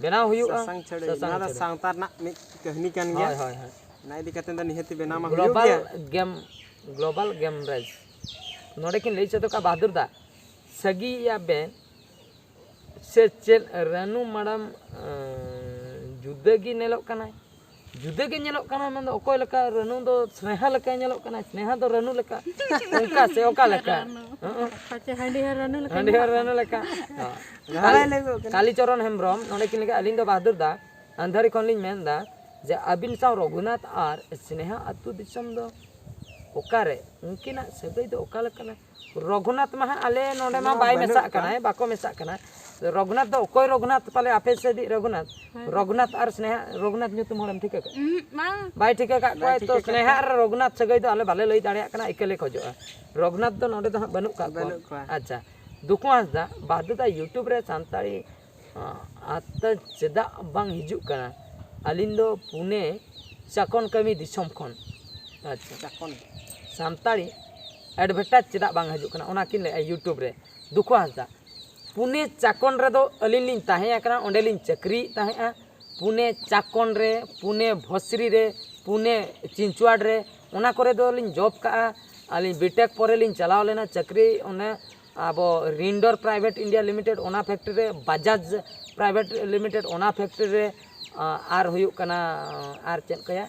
ᱵᱮᱱᱟᱣ ᱦᱩᱭᱩᱜᱼᱟ᱾ ᱥᱟᱥᱟᱝ ᱪᱷᱟᱹᱲᱩᱭ, ᱥᱟᱥᱟᱝ ᱱᱚᱣᱟ ᱫᱚ ᱪᱷᱟᱹᱲᱩᱭ᱾ ᱥᱟᱶᱛᱟ ᱨᱮᱱᱟᱜ ᱢᱤᱫ ᱠᱟᱹᱦᱱᱤ ᱠᱟᱱ ᱜᱮᱭᱟ᱾ ᱦᱳᱭ, ᱦᱳᱭ, ᱦᱳᱭ᱾ ᱚᱱᱟ ᱤᱫᱤ ᱠᱟᱛᱮ ᱫᱚ ᱱᱤᱦᱟᱹᱛ ᱵᱮᱱᱟᱣ ᱢᱟ ᱦᱩᱭᱩᱜ ᱜᱞᱳᱵᱟᱞ ᱜᱮᱭᱟ᱾ ᱜᱮᱢ ᱜᱞᱳᱵᱟᱞ ᱜᱮᱢ ᱨᱮᱡᱽ ᱱᱚᱰᱮ ᱠᱤᱱ ᱞᱟᱹᱭ ᱥᱚᱫᱚᱨ ᱠᱟᱜᱼᱟ, ᱵᱟᱦᱟᱫᱩᱨ ᱫᱟ, ᱥᱟᱹᱜᱤᱭᱟ ᱵᱮᱱ ᱥᱮ ᱪᱮᱫ? ᱨᱟᱹᱱᱩ ᱢᱟᱰᱟᱢ ᱟᱸ, ᱡᱩᱫᱟᱹ ᱜᱮ ᱧᱮᱞᱚᱜ ᱠᱟᱱᱟᱭ᱾ ᱡᱩᱫᱟᱹ ᱜᱮ ᱧᱮᱞᱚᱜ ᱠᱟᱱᱟ ᱢᱮᱱᱫᱚ ᱚᱠᱚᱭ ᱞᱮᱠᱟ? ᱨᱟᱹᱱᱩ ᱫᱚ ᱥᱱᱮᱦᱟ ᱞᱮᱠᱟᱭ ᱧᱮᱞᱚᱜ ᱠᱟᱱᱟ, ᱥᱱᱮᱦᱟ ᱫᱚ ᱨᱟᱹᱱᱩ ᱞᱮᱠᱟ᱾ ᱚᱱᱠᱟ ᱥᱮ ᱚᱠᱟ ᱞᱮᱠᱟ? ᱦᱚᱸᱜᱼᱚ᱾ ᱯᱟᱪᱮ ᱦᱟᱺᱰᱤ ᱦᱚᱸ ᱨᱟᱹᱱᱩ ᱞᱮᱠᱟ ᱦᱟᱺᱰᱤ ᱦᱚᱸ ᱧᱮᱞᱚᱜ ᱨᱟᱹᱱᱩ ᱞᱮᱠᱟ᱾ ᱦᱚᱸ᱾ ᱡᱟᱦᱟᱸᱭ ᱞᱟᱹᱭ ᱜᱚᱫ ᱠᱟᱱᱟ᱾ ᱠᱟᱞᱤᱪᱚᱨᱚᱱ ᱦᱮᱢᱵᱨᱚᱢ ᱱᱚᱰᱮ ᱠᱤᱱ ᱞᱟᱹᱭ ᱠᱮᱫᱟ, ᱟᱹᱞᱤᱧ ᱫᱚ ᱵᱟᱦᱟᱫᱩᱨ ᱫᱟ ᱟᱱᱫᱷᱟᱨᱤ ᱠᱷᱚᱱ ᱞᱤᱧ ᱢᱮᱱᱫᱟ ᱡᱮ ᱟᱹᱵᱤᱱ ᱥᱟᱶ ᱨᱚᱜᱷᱩᱱᱟᱛᱷ ᱟᱨ ᱥᱱᱮᱦᱟ ᱟᱹᱛᱩ ᱫᱤᱥᱚᱢ ᱫᱚ ᱚᱠᱟᱨᱮ? ᱩᱱᱠᱤᱱᱟᱜ ᱥᱟᱹᱜᱟᱹᱭ ᱫᱚ ᱚᱠᱟ ᱞᱮᱠᱟᱱᱟ? ᱨᱚᱜᱷᱩᱱᱟᱛᱷ ᱢᱟ ᱦᱟᱸᱜ ᱟᱞᱮ ᱱᱚᱰᱮ ᱢᱟ ᱱᱚᱣᱟ ᱵᱟᱭ ᱵᱟᱹᱱᱩᱜ ᱢᱮᱥᱟᱜ ᱠᱚᱣᱟ᱾ ᱠᱟᱱᱟᱭ, ᱵᱟᱠᱚ ᱢᱮᱥᱟᱜ ᱠᱟᱱᱟ᱾ ᱨᱚᱜᱷᱩᱱᱟᱛᱷ ᱫᱚ ᱚᱠᱚᱭ ᱨᱚᱜᱷᱩᱱᱟᱛᱷ? ᱯᱟᱞᱮ ᱟᱯᱮ ᱥᱮᱫᱤᱡ ᱨᱚᱜᱷᱩᱱᱟᱛᱷ? ᱦᱳᱭ᱾ ᱨᱚᱜᱷᱩᱱᱟᱛᱷ ᱟᱨ ᱥᱱᱮᱦᱟ, ᱨᱚᱜᱷᱩᱱᱟᱛᱷ ᱧᱩᱛᱩᱢ ᱦᱚᱲᱮᱢ ᱴᱷᱤᱠᱟᱹ ᱠᱟᱜ? ᱩᱸᱦᱩᱸᱜ, ᱵᱟᱝ᱾ ᱵᱟᱭ ᱴᱷᱤᱠᱟᱹ ᱠᱟᱜ ᱵᱟᱭ ᱠᱚᱣᱟ᱾ ᱛᱚ ᱴᱷᱤᱠᱟᱹ ᱠᱟᱜ ᱥᱱᱮᱦᱟ ᱠᱚᱣᱟ᱾ ᱟᱨ ᱨᱚᱜᱷᱩᱱᱟᱛᱷ ᱥᱟᱹᱜᱟᱹᱭ ᱫᱚ ᱟᱞᱮ ᱵᱟᱞᱮ ᱞᱟᱹᱭ ᱫᱟᱲᱮᱭᱟᱜ ᱠᱟᱱᱟ, ᱤᱠᱟᱹᱞᱮ ᱠᱷᱚᱡᱚᱜᱼᱟ᱾ ᱨᱚᱜᱷᱩᱱᱟᱛᱷ ᱫᱚ ᱱᱚᱰᱮ ᱫᱚ ᱦᱟᱸᱜ ᱵᱟᱹᱱᱩᱜ ᱠᱟᱜ ᱠᱚᱣᱟ᱾ ᱵᱟᱹᱱᱩᱜ ᱠᱚᱣᱟ᱾ ᱟᱪᱪᱷᱟ, ᱫᱩᱠᱷᱩ ᱦᱟᱸᱥᱫᱟ, ᱵᱟᱦᱫᱩᱨ ᱫᱟ YouTube ᱨᱮ ᱥᱟᱱᱛᱟᱲᱤ ᱟᱸ, ᱟᱛᱛᱟ ᱪᱮᱫᱟᱜ ᱵᱟᱝ ᱦᱤᱡᱩᱜ ᱠᱟᱱᱟ? ᱟᱹᱞᱤᱧ ᱫᱚ ᱯᱩᱱᱮ ᱪᱟᱠᱚᱱ ᱠᱟᱹᱢᱤ ᱫᱤᱥᱚᱢ ᱠᱷᱚᱱ᱾ ᱟᱪᱪᱷᱟ, ᱪᱟᱠᱚᱱ᱾ ᱥᱟᱱᱛᱟᱲᱤ ᱮᱰᱵᱷᱮᱴᱟᱡᱽ ᱪᱮᱫᱟᱜ ᱵᱟᱝ ᱦᱤᱡᱩᱜ ᱠᱟᱱᱟ, ᱚᱱᱟ ᱠᱤᱱ ᱞᱟᱹᱭᱟ YouTube ᱨᱮ᱾ ᱫᱩᱠᱷᱩ ᱦᱟᱸᱥᱫᱟ, ᱯᱩᱱᱮ ᱪᱟᱠᱚᱱ ᱨᱮᱫᱚ ᱟᱹᱞᱤᱧ ᱞᱤᱧ ᱛᱟᱦᱮᱸ ᱟᱠᱟᱱᱟ, ᱚᱸᱰᱮ ᱞᱤᱧ ᱪᱟᱹᱠᱨᱤᱭᱮᱫ ᱛᱟᱦᱮᱸᱫᱼᱟ᱾ ᱯᱩᱱᱮ ᱪᱟᱠᱚᱱ ᱨᱮ, ᱯᱩᱱᱮ ᱵᱷᱚᱥᱨᱤ ᱨᱮ, ᱯᱩᱱᱮ ᱪᱤᱧᱪᱩᱣᱟᱰ ᱨᱮ, ᱚᱱᱟ ᱠᱚᱨᱮ ᱫᱚᱞᱤᱧ ᱡᱚᱵ ᱠᱟᱜᱼᱟ᱾ ᱟᱹᱞᱤᱧ ᱵᱤᱴᱮᱠ ᱯᱚᱨᱮ ᱞᱤᱧ ᱪᱟᱞᱟᱣ ᱞᱮᱱᱟ ᱪᱟᱹᱠᱨᱤ ᱚᱱᱮ ᱟᱵᱚ ᱨᱤᱱᱰᱚᱨ ᱯᱨᱟᱭᱵᱷᱮᱴ ᱤᱱᱰᱤᱭᱟ ᱞᱤᱢᱤᱴᱮᱰ ᱚᱱᱟ ᱯᱷᱮᱠᱴᱨᱤ ᱨᱮ, ᱵᱟᱡᱟᱡᱽ ᱯᱨᱟᱭᱵᱷᱮᱴ ᱞᱤᱢᱤᱴᱮᱰ ᱚᱱᱟ ᱯᱷᱮᱠᱴᱨᱤ ᱨᱮ, ᱟᱨ ᱦᱩᱭᱩᱜ ᱠᱟᱱᱟ ᱟᱨ ᱪᱮᱫ ᱠᱚᱭᱟ,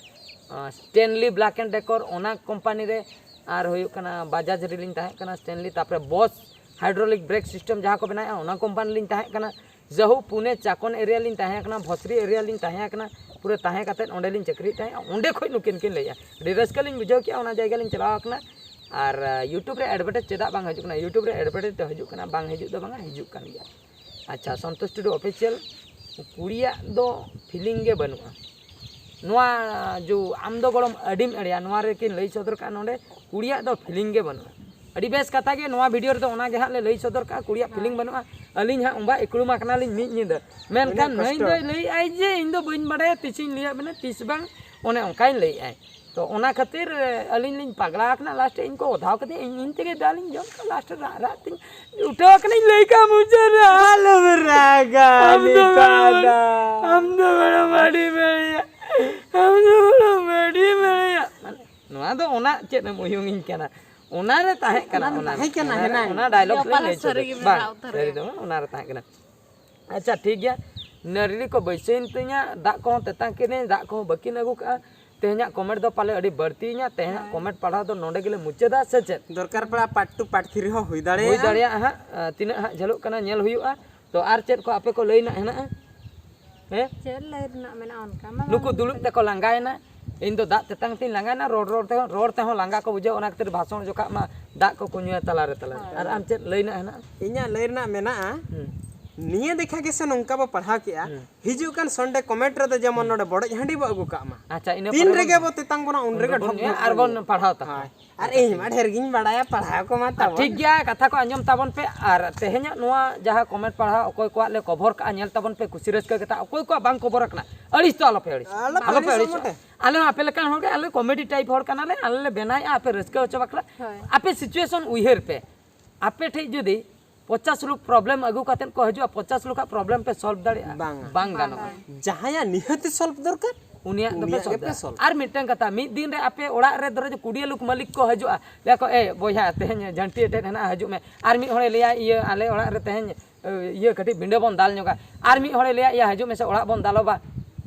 ᱥᱴᱮᱱᱞᱤ ᱵᱞᱟᱠ ᱮᱱᱰ ᱰᱮᱠᱚᱨ ᱚᱱᱟ ᱠᱳᱢᱯᱟᱱᱤ ᱨᱮ, ᱟᱨ ᱦᱩᱭᱩᱜ ᱠᱟᱱᱟ ᱵᱟᱡᱟᱡᱽ ᱨᱮᱞᱤᱧ ᱛᱟᱦᱮᱸ ᱠᱟᱱᱟ, ᱥᱴᱮᱱᱞᱤ, ᱛᱟᱨᱯᱚᱨᱮ ᱵᱚᱥ ᱦᱟᱭᱰᱨᱳᱞᱤᱠ ᱵᱨᱮᱠ ᱥᱤᱥᱴᱮᱢ ᱡᱟᱦᱟᱸ ᱠᱚ ᱵᱮᱱᱟᱣᱮᱫᱼᱟ, ᱚᱱᱟ ᱠᱳᱢᱯᱟᱱᱤ ᱞᱤᱧ ᱛᱟᱦᱮᱸ ᱠᱟᱱᱟ᱾ ᱡᱟᱦᱳ ᱯᱩᱱᱮ ᱪᱟᱠᱚᱱ ᱮᱨᱤᱭᱟ ᱞᱤᱧ ᱛᱟᱦᱮᱸ ᱠᱟᱱᱟ, ᱵᱷᱚᱥᱨᱤ ᱮᱨᱤᱭᱟ ᱞᱤᱧ ᱛᱟᱦᱮᱸ ᱠᱟᱱᱟ, ᱯᱩᱨᱟᱹ ᱛᱟᱦᱮᱸ ᱠᱟᱛᱮᱫ ᱚᱸᱰᱮ ᱞᱤᱧ ᱪᱟᱹᱠᱨᱤᱭᱮᱫ ᱛᱟᱦᱮᱸᱫ᱾ ᱚᱸᱰᱮ ᱠᱷᱚᱱ ᱱᱩᱠᱤᱱ ᱠᱤᱱ ᱞᱟᱹᱭᱮᱫᱼᱟ, ᱟᱹᱰᱤ ᱨᱟᱹᱥᱠᱟᱹ ᱞᱤᱧ ᱵᱩᱡᱷᱟᱹᱣ ᱠᱮᱫᱼᱟ, ᱚᱱᱟ ᱡᱟᱭᱜᱟ ᱞᱤᱧ ᱪᱟᱞᱟᱣ ᱠᱟᱱᱟ᱾ ᱟᱨ ᱟᱸ, YouTube ᱨᱮ ᱮᱰᱵᱷᱮᱴᱟᱭᱤᱡᱽ ᱪᱮᱫᱟᱜ ᱵᱟᱝ ᱦᱤᱡᱩᱜ ᱠᱟᱱᱟ? YouTube ᱨᱮ ᱮᱰᱵᱷᱮᱴᱟᱭᱤᱡᱽ ᱫᱚ ᱦᱤᱡᱩᱜ ᱠᱟᱱᱟ, ᱵᱟᱝ ᱦᱤᱡᱩᱜ ᱫᱚ ᱵᱟᱝᱟ, ᱦᱤᱡᱩᱜ ᱠᱟᱱ ᱜᱮᱭᱟ᱾ ᱟᱪᱪᱷᱟ, ᱥᱚᱱᱛᱳᱥ ᱴᱩᱰᱩ ᱚᱯᱷᱤᱥᱤᱭᱟᱞ, ᱠᱩᱲᱤᱭᱟᱜ ᱫᱚ ᱯᱷᱤᱞᱤᱝ ᱜᱮ ᱵᱟᱹᱱᱩᱜᱼᱟ᱾ ᱱᱚᱣᱟ ᱡᱚ ᱟᱢ ᱫᱚ ᱜᱚᱲᱚᱢ ᱟᱹᱰᱤᱢ ᱮᱲᱮᱭᱟ, ᱱᱚᱣᱟ ᱨᱮᱠᱤᱱ ᱞᱟᱹᱭ ᱥᱚᱫᱚᱨ ᱠᱟᱜᱼᱟ ᱱᱚᱰᱮ, ᱠᱩᱲᱤᱭᱟᱜ ᱫᱚ ᱯᱷᱤᱞᱤᱝ ᱜᱮ ᱵᱟᱹᱱᱩᱜᱼᱟ᱾ ᱟᱹᱰᱤ ᱵᱮᱥ ᱠᱟᱛᱷᱟ ᱜᱮ, ᱱᱚᱣᱟ ᱵᱷᱤᱰᱤᱭᱳ ᱨᱮᱫᱚ ᱚᱱᱟ ᱜᱮ ᱦᱟᱸᱜ ᱞᱮ ᱞᱟᱹᱭ ᱥᱚᱫᱚᱨ ᱠᱟᱜᱼᱟ, ᱠᱩᱲᱤᱭᱟᱜ ᱯᱷᱤᱞᱤᱝ ᱵᱟᱹᱱᱩᱜᱼᱟ᱾ ᱟᱹᱞᱤᱧ ᱦᱟᱸᱜ ᱚᱱᱠᱟ ᱮᱠᱲᱩᱢ ᱟᱠᱟᱱᱟᱞᱤᱧ ᱢᱤᱫ ᱧᱤᱫᱟᱹ, ᱢᱮᱱᱠᱷᱟᱱ ᱩᱱᱟᱹᱜ ᱱᱟᱹᱭ ᱠᱚᱥᱴᱚ᱾ ᱫᱚᱭ ᱞᱟᱹᱭᱮᱫᱼᱟᱭ ᱡᱮ ᱤᱧ ᱫᱚ ᱵᱟᱹᱧ ᱵᱟᱲᱟᱭᱟ, ᱛᱤᱥᱤᱧ ᱞᱟᱹᱭᱟᱫ ᱵᱮᱱᱟ, ᱛᱤᱥ ᱵᱟᱝ, ᱚᱱᱮ ᱚᱱᱠᱟᱭ ᱞᱟᱹᱭᱮᱫᱼᱟᱭ᱾ ᱛᱚ ᱚᱱᱟ ᱠᱷᱟᱹᱛᱤᱨ ᱟᱹᱞᱤᱧ ᱞᱤᱧ ᱯᱟᱜᱽᱞᱟ ᱟᱠᱟᱱᱟ, ᱞᱟᱥᱴ ᱨᱮ ᱤᱧ ᱠᱚ ᱚᱫᱷᱟᱣ ᱠᱟᱫᱤᱧᱟ, ᱤᱧ ᱤᱧ ᱛᱮᱜᱮ ᱫᱟᱜ ᱞᱤᱧ ᱡᱚᱢ ᱠᱟᱜᱼᱟ, ᱞᱟᱥᱴ ᱨᱮ ᱨᱟᱜ ᱨᱟᱜ ᱛᱤᱧ ᱩᱴᱷᱟᱹᱣ ᱟᱠᱟᱱᱟᱧ, ᱞᱟᱹᱭ ᱠᱟᱜᱼᱟ ᱢᱩᱪᱟᱹᱫ ᱨᱮ, ᱟᱞᱚᱢ ᱨᱟᱜᱟ, ᱟᱢ ᱫᱚ ᱱᱤᱛᱟ ᱵᱟᱲᱟ ᱫᱟ᱾ ᱟᱢ ᱫᱚ ᱵᱟᱲᱟ ᱢᱟᱹᱰᱤ ᱢᱮᱲᱮᱭᱟ, ᱟᱢ ᱫᱚ ᱵᱟᱲᱟ ᱢᱟᱹᱰᱤ ᱢᱮᱲᱮᱭᱟ᱾ ᱢᱟᱱᱮ, ᱱᱚᱣᱟ ᱫᱚ ᱚᱱᱟ ᱪᱮᱫ ᱮᱢ ᱩᱭᱩᱝᱤᱧ ᱠᱟᱱᱟ, ᱚᱱᱟ ᱨᱮ ᱛᱟᱦᱮᱸ ᱠᱟᱱᱟ, ᱚᱱᱟ ᱨᱮ ᱚᱱᱟ ᱛᱟᱦᱮᱸ ᱠᱟᱱᱟ, ᱚᱱᱟ, ᱦᱮᱱᱟᱝ᱾ ᱚᱱᱟ ᱰᱟᱭᱞᱚᱜ ᱞᱤᱧ ᱞᱟᱹᱭ ᱥᱟᱹᱨᱤ ᱥᱚᱫᱚᱨ ᱜᱮ ᱵᱟᱝ, ᱢᱮᱱᱟᱜᱼᱟ ᱩᱛᱟᱹᱨ ᱥᱟᱹᱨᱤ ᱨᱮ᱾ ᱫᱚ ᱵᱟᱝ, ᱚᱱᱟ ᱨᱮ ᱛᱟᱦᱮᱸ ᱠᱟᱱᱟ᱾ ᱟᱪᱪᱷᱟ, ᱴᱷᱤᱠ ᱜᱮᱭᱟ, ᱱᱟᱹᱨᱲᱤ ᱠᱚ ᱵᱟᱹᱭᱥᱟᱹᱣᱮᱱ ᱛᱤᱧᱟ, ᱫᱟᱜ ᱠᱚᱦᱚᱸ ᱛᱮᱛᱟᱝ ᱠᱤᱫᱤᱧ, ᱫᱟᱜ ᱠᱚᱦᱚᱸ ᱵᱟᱹᱠᱤᱱ ᱟᱹᱜᱩ ᱠᱟᱜᱼᱟ᱾ ᱛᱮᱦᱮᱧᱟᱜ ᱠᱚᱢᱮᱱᱴ ᱫᱚ ᱯᱟᱞᱮ ᱟᱹᱰᱤ ᱵᱟᱹᱲᱛᱤᱭᱮᱱᱟ, ᱛᱮᱦᱮᱧᱟᱜ ᱦᱮᱸ᱾ ᱠᱚᱢᱮᱱᱴ ᱯᱟᱲᱦᱟᱣ ᱫᱚ ᱱᱚᱰᱮ ᱜᱮᱞᱮ ᱢᱩᱪᱟᱹᱫᱟ, ᱥᱮ ᱪᱮᱫ? ᱫᱚᱨᱠᱟᱨ ᱯᱟᱲᱟ ᱯᱟᱨᱴ ᱴᱩ, ᱯᱟᱨᱴ ᱛᱷᱨᱤ ᱦᱚᱸ ᱦᱩᱭ ᱫᱟᱲᱮᱭᱟᱜᱼᱟ᱾ ᱦᱩᱭ ᱫᱟᱲᱮᱭᱟᱜᱼᱟ ᱦᱟᱸᱜ, ᱟᱸ, ᱛᱤᱱᱟᱹᱜ ᱦᱟᱸᱜ ᱡᱷᱟᱹᱞᱚᱜ ᱠᱟᱱᱟ, ᱧᱮᱞ ᱦᱩᱭᱩᱜᱼᱟ᱾ ᱛᱚ, ᱟᱨ ᱪᱮᱫ ᱠᱚ ᱟᱯᱮ ᱠᱚ ᱞᱟᱹᱭ ᱨᱮᱱᱟᱜ ᱦᱮᱱᱟᱜᱼᱟ? ᱦᱮᱸ? ᱪᱮᱫ ᱞᱟᱹᱭ ᱨᱮᱱᱟᱜ ᱢᱮᱱᱟᱜᱼᱟ, ᱚᱱᱠᱟ ᱢᱟ ᱱᱩᱠᱩ ᱵᱟᱝ ᱫᱩᱲᱩᱵ ᱦᱩᱭ ᱛᱮᱠᱚ ᱞᱟᱸᱜᱟᱭᱮᱱᱟ, ᱤᱧ ᱫᱚ ᱫᱟᱜ ᱛᱮᱛᱟᱝ ᱛᱤᱧ ᱞᱟᱸᱜᱟᱭᱮᱱᱟ, ᱨᱚᱲ ᱨᱚᱲ ᱛᱮᱦᱚᱸ, ᱨᱚᱲ ᱛᱮᱦᱚᱸ ᱞᱟᱸᱜᱟ ᱠᱚ ᱵᱩᱡᱷᱟᱹᱣ, ᱚᱱᱟ ᱠᱷᱟᱹᱛᱤᱨ ᱵᱷᱟᱥᱚᱱ ᱡᱚᱠᱷᱟᱜ ᱢᱟ ᱫᱟᱜ ᱠᱚᱠᱚ ᱧᱩᱭᱟ ᱛᱟᱞᱟᱨᱮ, ᱛᱟᱞᱟᱨᱮ᱾ ᱦᱳᱭ᱾ ᱟᱨ ᱟᱢ ᱪᱮᱫ ᱞᱟᱹᱭ ᱨᱮᱱᱟᱜ ᱦᱮᱱᱟᱜᱼᱟ? ᱤᱧᱟᱹᱜ ᱞᱟᱹᱭ ᱨᱮᱱᱟᱜ ᱢᱮᱱᱟᱜᱼᱟ, ᱦᱩᱸ᱾ ᱱᱤᱭᱟᱹ ᱫᱮᱠᱷᱟ ᱜᱮᱥᱮ ᱱᱚᱝᱠᱟ ᱵᱚ ᱯᱟᱲᱦᱟᱣ ᱠᱮᱜᱼᱟ, ᱦᱩᱸ᱾ ᱦᱤᱡᱩᱜ ᱠᱟᱱ ᱥᱚᱱᱰᱮ ᱠᱚᱢᱮᱱᱴ ᱨᱮᱫᱚ ᱡᱮᱢᱚᱱ ᱦᱩᱸ᱾ ᱱᱚᱰᱮ ᱵᱚᱰᱚᱡ ᱦᱟᱺᱰᱤ ᱵᱚ ᱟᱹᱜᱩ ᱠᱟᱜ ᱢᱟ᱾ ᱟᱪᱪᱷᱟ, ᱤᱱᱟᱹ ᱛᱤᱱ ᱯᱚᱨᱮ ᱨᱮᱜᱮ ᱵᱚᱱ ᱵᱚ ᱛᱮᱛᱟᱝ ᱵᱚᱱᱟ, ᱩᱱ ᱨᱮᱜᱮ ᱩᱱ ᱰᱷᱚᱠ ᱵᱚᱱ ᱰᱷᱚᱠ ᱧᱩᱭᱟ ᱟᱨ ᱵᱚᱱ ᱧᱩᱭᱟ᱾ ᱯᱟᱲᱦᱟᱣ ᱛᱟᱵᱚᱱᱟ᱾ ᱦᱳᱭ᱾ ᱟᱨ ᱟᱪᱪᱷᱟ, ᱤᱧ ᱴᱷᱤᱠ ᱢᱟ ᱜᱮᱭᱟ᱾ ᱰᱷᱮᱨ ᱜᱤᱧ ᱵᱟᱲᱟᱭᱟ, ᱯᱟᱲᱦᱟᱣ ᱠᱚᱢᱟ ᱟᱨ ᱛᱟᱵᱚᱱ᱾ ᱴᱷᱤᱠ ᱜᱮᱭᱟ, ᱠᱟᱛᱷᱟ ᱠᱚ ᱟᱸᱡᱚᱢ ᱛᱟᱵᱚᱱ ᱯᱮ᱾ ᱟᱨ ᱛᱮᱦᱮᱧᱟᱜ ᱱᱚᱣᱟ ᱡᱟᱦᱟᱸ ᱠᱚᱢᱮᱱᱴ ᱯᱟᱲᱦᱟᱣ, ᱚᱠᱚᱭ ᱠᱚᱣᱟᱜ ᱞᱮ ᱠᱚᱵᱷᱚᱨ ᱠᱟᱜᱼᱟ, ᱧᱮᱞ ᱛᱟᱵᱚᱱ ᱯᱮ, ᱠᱩᱥᱤ ᱨᱟᱹᱥᱠᱟᱹ ᱠᱟᱛᱮ᱾ ᱚᱠᱚᱭ ᱠᱚᱣᱟᱜ ᱵᱟᱝ ᱠᱚᱵᱷᱚᱨ ᱟᱠᱟᱱᱟ, ᱟᱹᱲᱤᱥ ᱫᱚ ᱟᱞᱚᱯᱮ ᱟᱹᱲᱤᱥᱚᱜᱼᱟ᱾ ᱟᱞᱚᱯᱮ ᱟᱞᱚᱯᱮ ᱟᱹᱲᱤᱥᱚᱜᱼᱟ, ᱟᱹᱲᱤᱥᱚᱜᱼᱟ᱾ ᱢᱚᱴᱮ᱾ ᱟᱞᱮ ᱦᱚᱸ ᱟᱯᱮ ᱞᱮᱠᱟᱱ ᱦᱚᱲ ᱜᱮ, ᱟᱞᱮ comedy type ᱦᱚᱲ ᱠᱟᱱᱟᱞᱮ, ᱟᱞᱮ ᱞᱮ ᱵᱮᱱᱟᱣᱮᱫᱼᱟ, ᱟᱯᱮ ᱨᱟᱹᱥᱠᱟᱹ ᱦᱚᱪᱚ ᱵᱟᱠᱷᱨᱟ᱾ ᱦᱳᱭ᱾ ᱟᱯᱮ situation ᱩᱭᱦᱟᱹᱨ ᱯᱮ, ᱟᱯᱮ ᱴᱷᱮᱡ ᱡᱩᱫᱤ ᱯᱚᱪᱟᱥ ᱞᱳᱠ problem ᱟᱹᱜᱩ ᱠᱟᱛᱮᱫ ᱠᱚ ᱦᱤᱡᱩᱜᱼᱟ, ᱯᱚᱪᱟᱥ ᱞᱳᱠᱟᱜ problem ᱯᱮ solve ᱫᱟᱲᱮᱭᱟᱜᱼᱟ? ᱵᱟᱝᱟ᱾ ᱵᱟᱝ ᱵᱟᱝ ᱜᱟᱱᱚᱜᱼᱟ᱾ ᱜᱟᱱᱚᱜᱼᱟ᱾ ᱡᱟᱦᱟᱸᱭᱟᱜ ᱱᱤᱦᱟᱹᱛ solve ᱫᱚᱨᱠᱟᱨ, ᱩᱱᱤᱭᱟᱜ ᱫᱚᱯᱮ ᱩᱱᱤᱭᱟᱜ solve ᱜᱮᱯᱮ ᱫᱟ᱾ Solve᱾ ᱟᱨ ᱢᱤᱫᱴᱟᱝ ᱠᱟᱛᱷᱟ, ᱢᱤᱫ ᱫᱤᱱ ᱨᱮ ᱟᱯᱮ ᱚᱲᱟᱜ ᱨᱮ ᱫᱷᱚᱨᱚ ᱡᱮ ᱠᱩᱲᱤᱭᱟᱹ ᱞᱳᱠ ᱢᱟᱹᱞᱤᱠ ᱠᱚ ᱦᱤᱡᱩᱜᱼᱟ, ᱞᱟᱹᱭᱟ ᱠᱚ, "ᱮ ᱵᱚᱭᱦᱟ, ᱛᱮᱦᱮᱧ ᱡᱷᱟᱹᱱᱴᱤ ᱮᱴᱮᱫ ᱦᱮᱱᱟᱜᱼᱟ, ᱦᱤᱡᱩᱜ ᱢᱮ᱾" ᱟᱨ ᱢᱤᱫ ᱦᱚᱲᱮ ᱞᱟᱹᱭᱟ, "ᱤᱭᱟᱹ, ᱟᱞᱮ ᱚᱲᱟᱜ ᱨᱮ ᱛᱮᱦᱮᱧ, ᱤᱭᱟᱹ, ᱠᱟᱹᱴᱤᱡ ᱵᱤᱸᱰᱟᱹ ᱵᱚᱱ ᱫᱟᱞ ᱧᱚᱜᱟ᱾" ᱟᱨ ᱢᱤᱫ ᱦᱚᱲᱮ ᱞᱟᱹᱭᱟ, "ᱤᱭᱟᱹ, ᱦᱤᱡᱩᱜ ᱢᱮᱥᱮ, ᱚᱲᱟᱜ ᱵᱚᱱ ᱫᱟᱞᱚᱵᱟ᱾"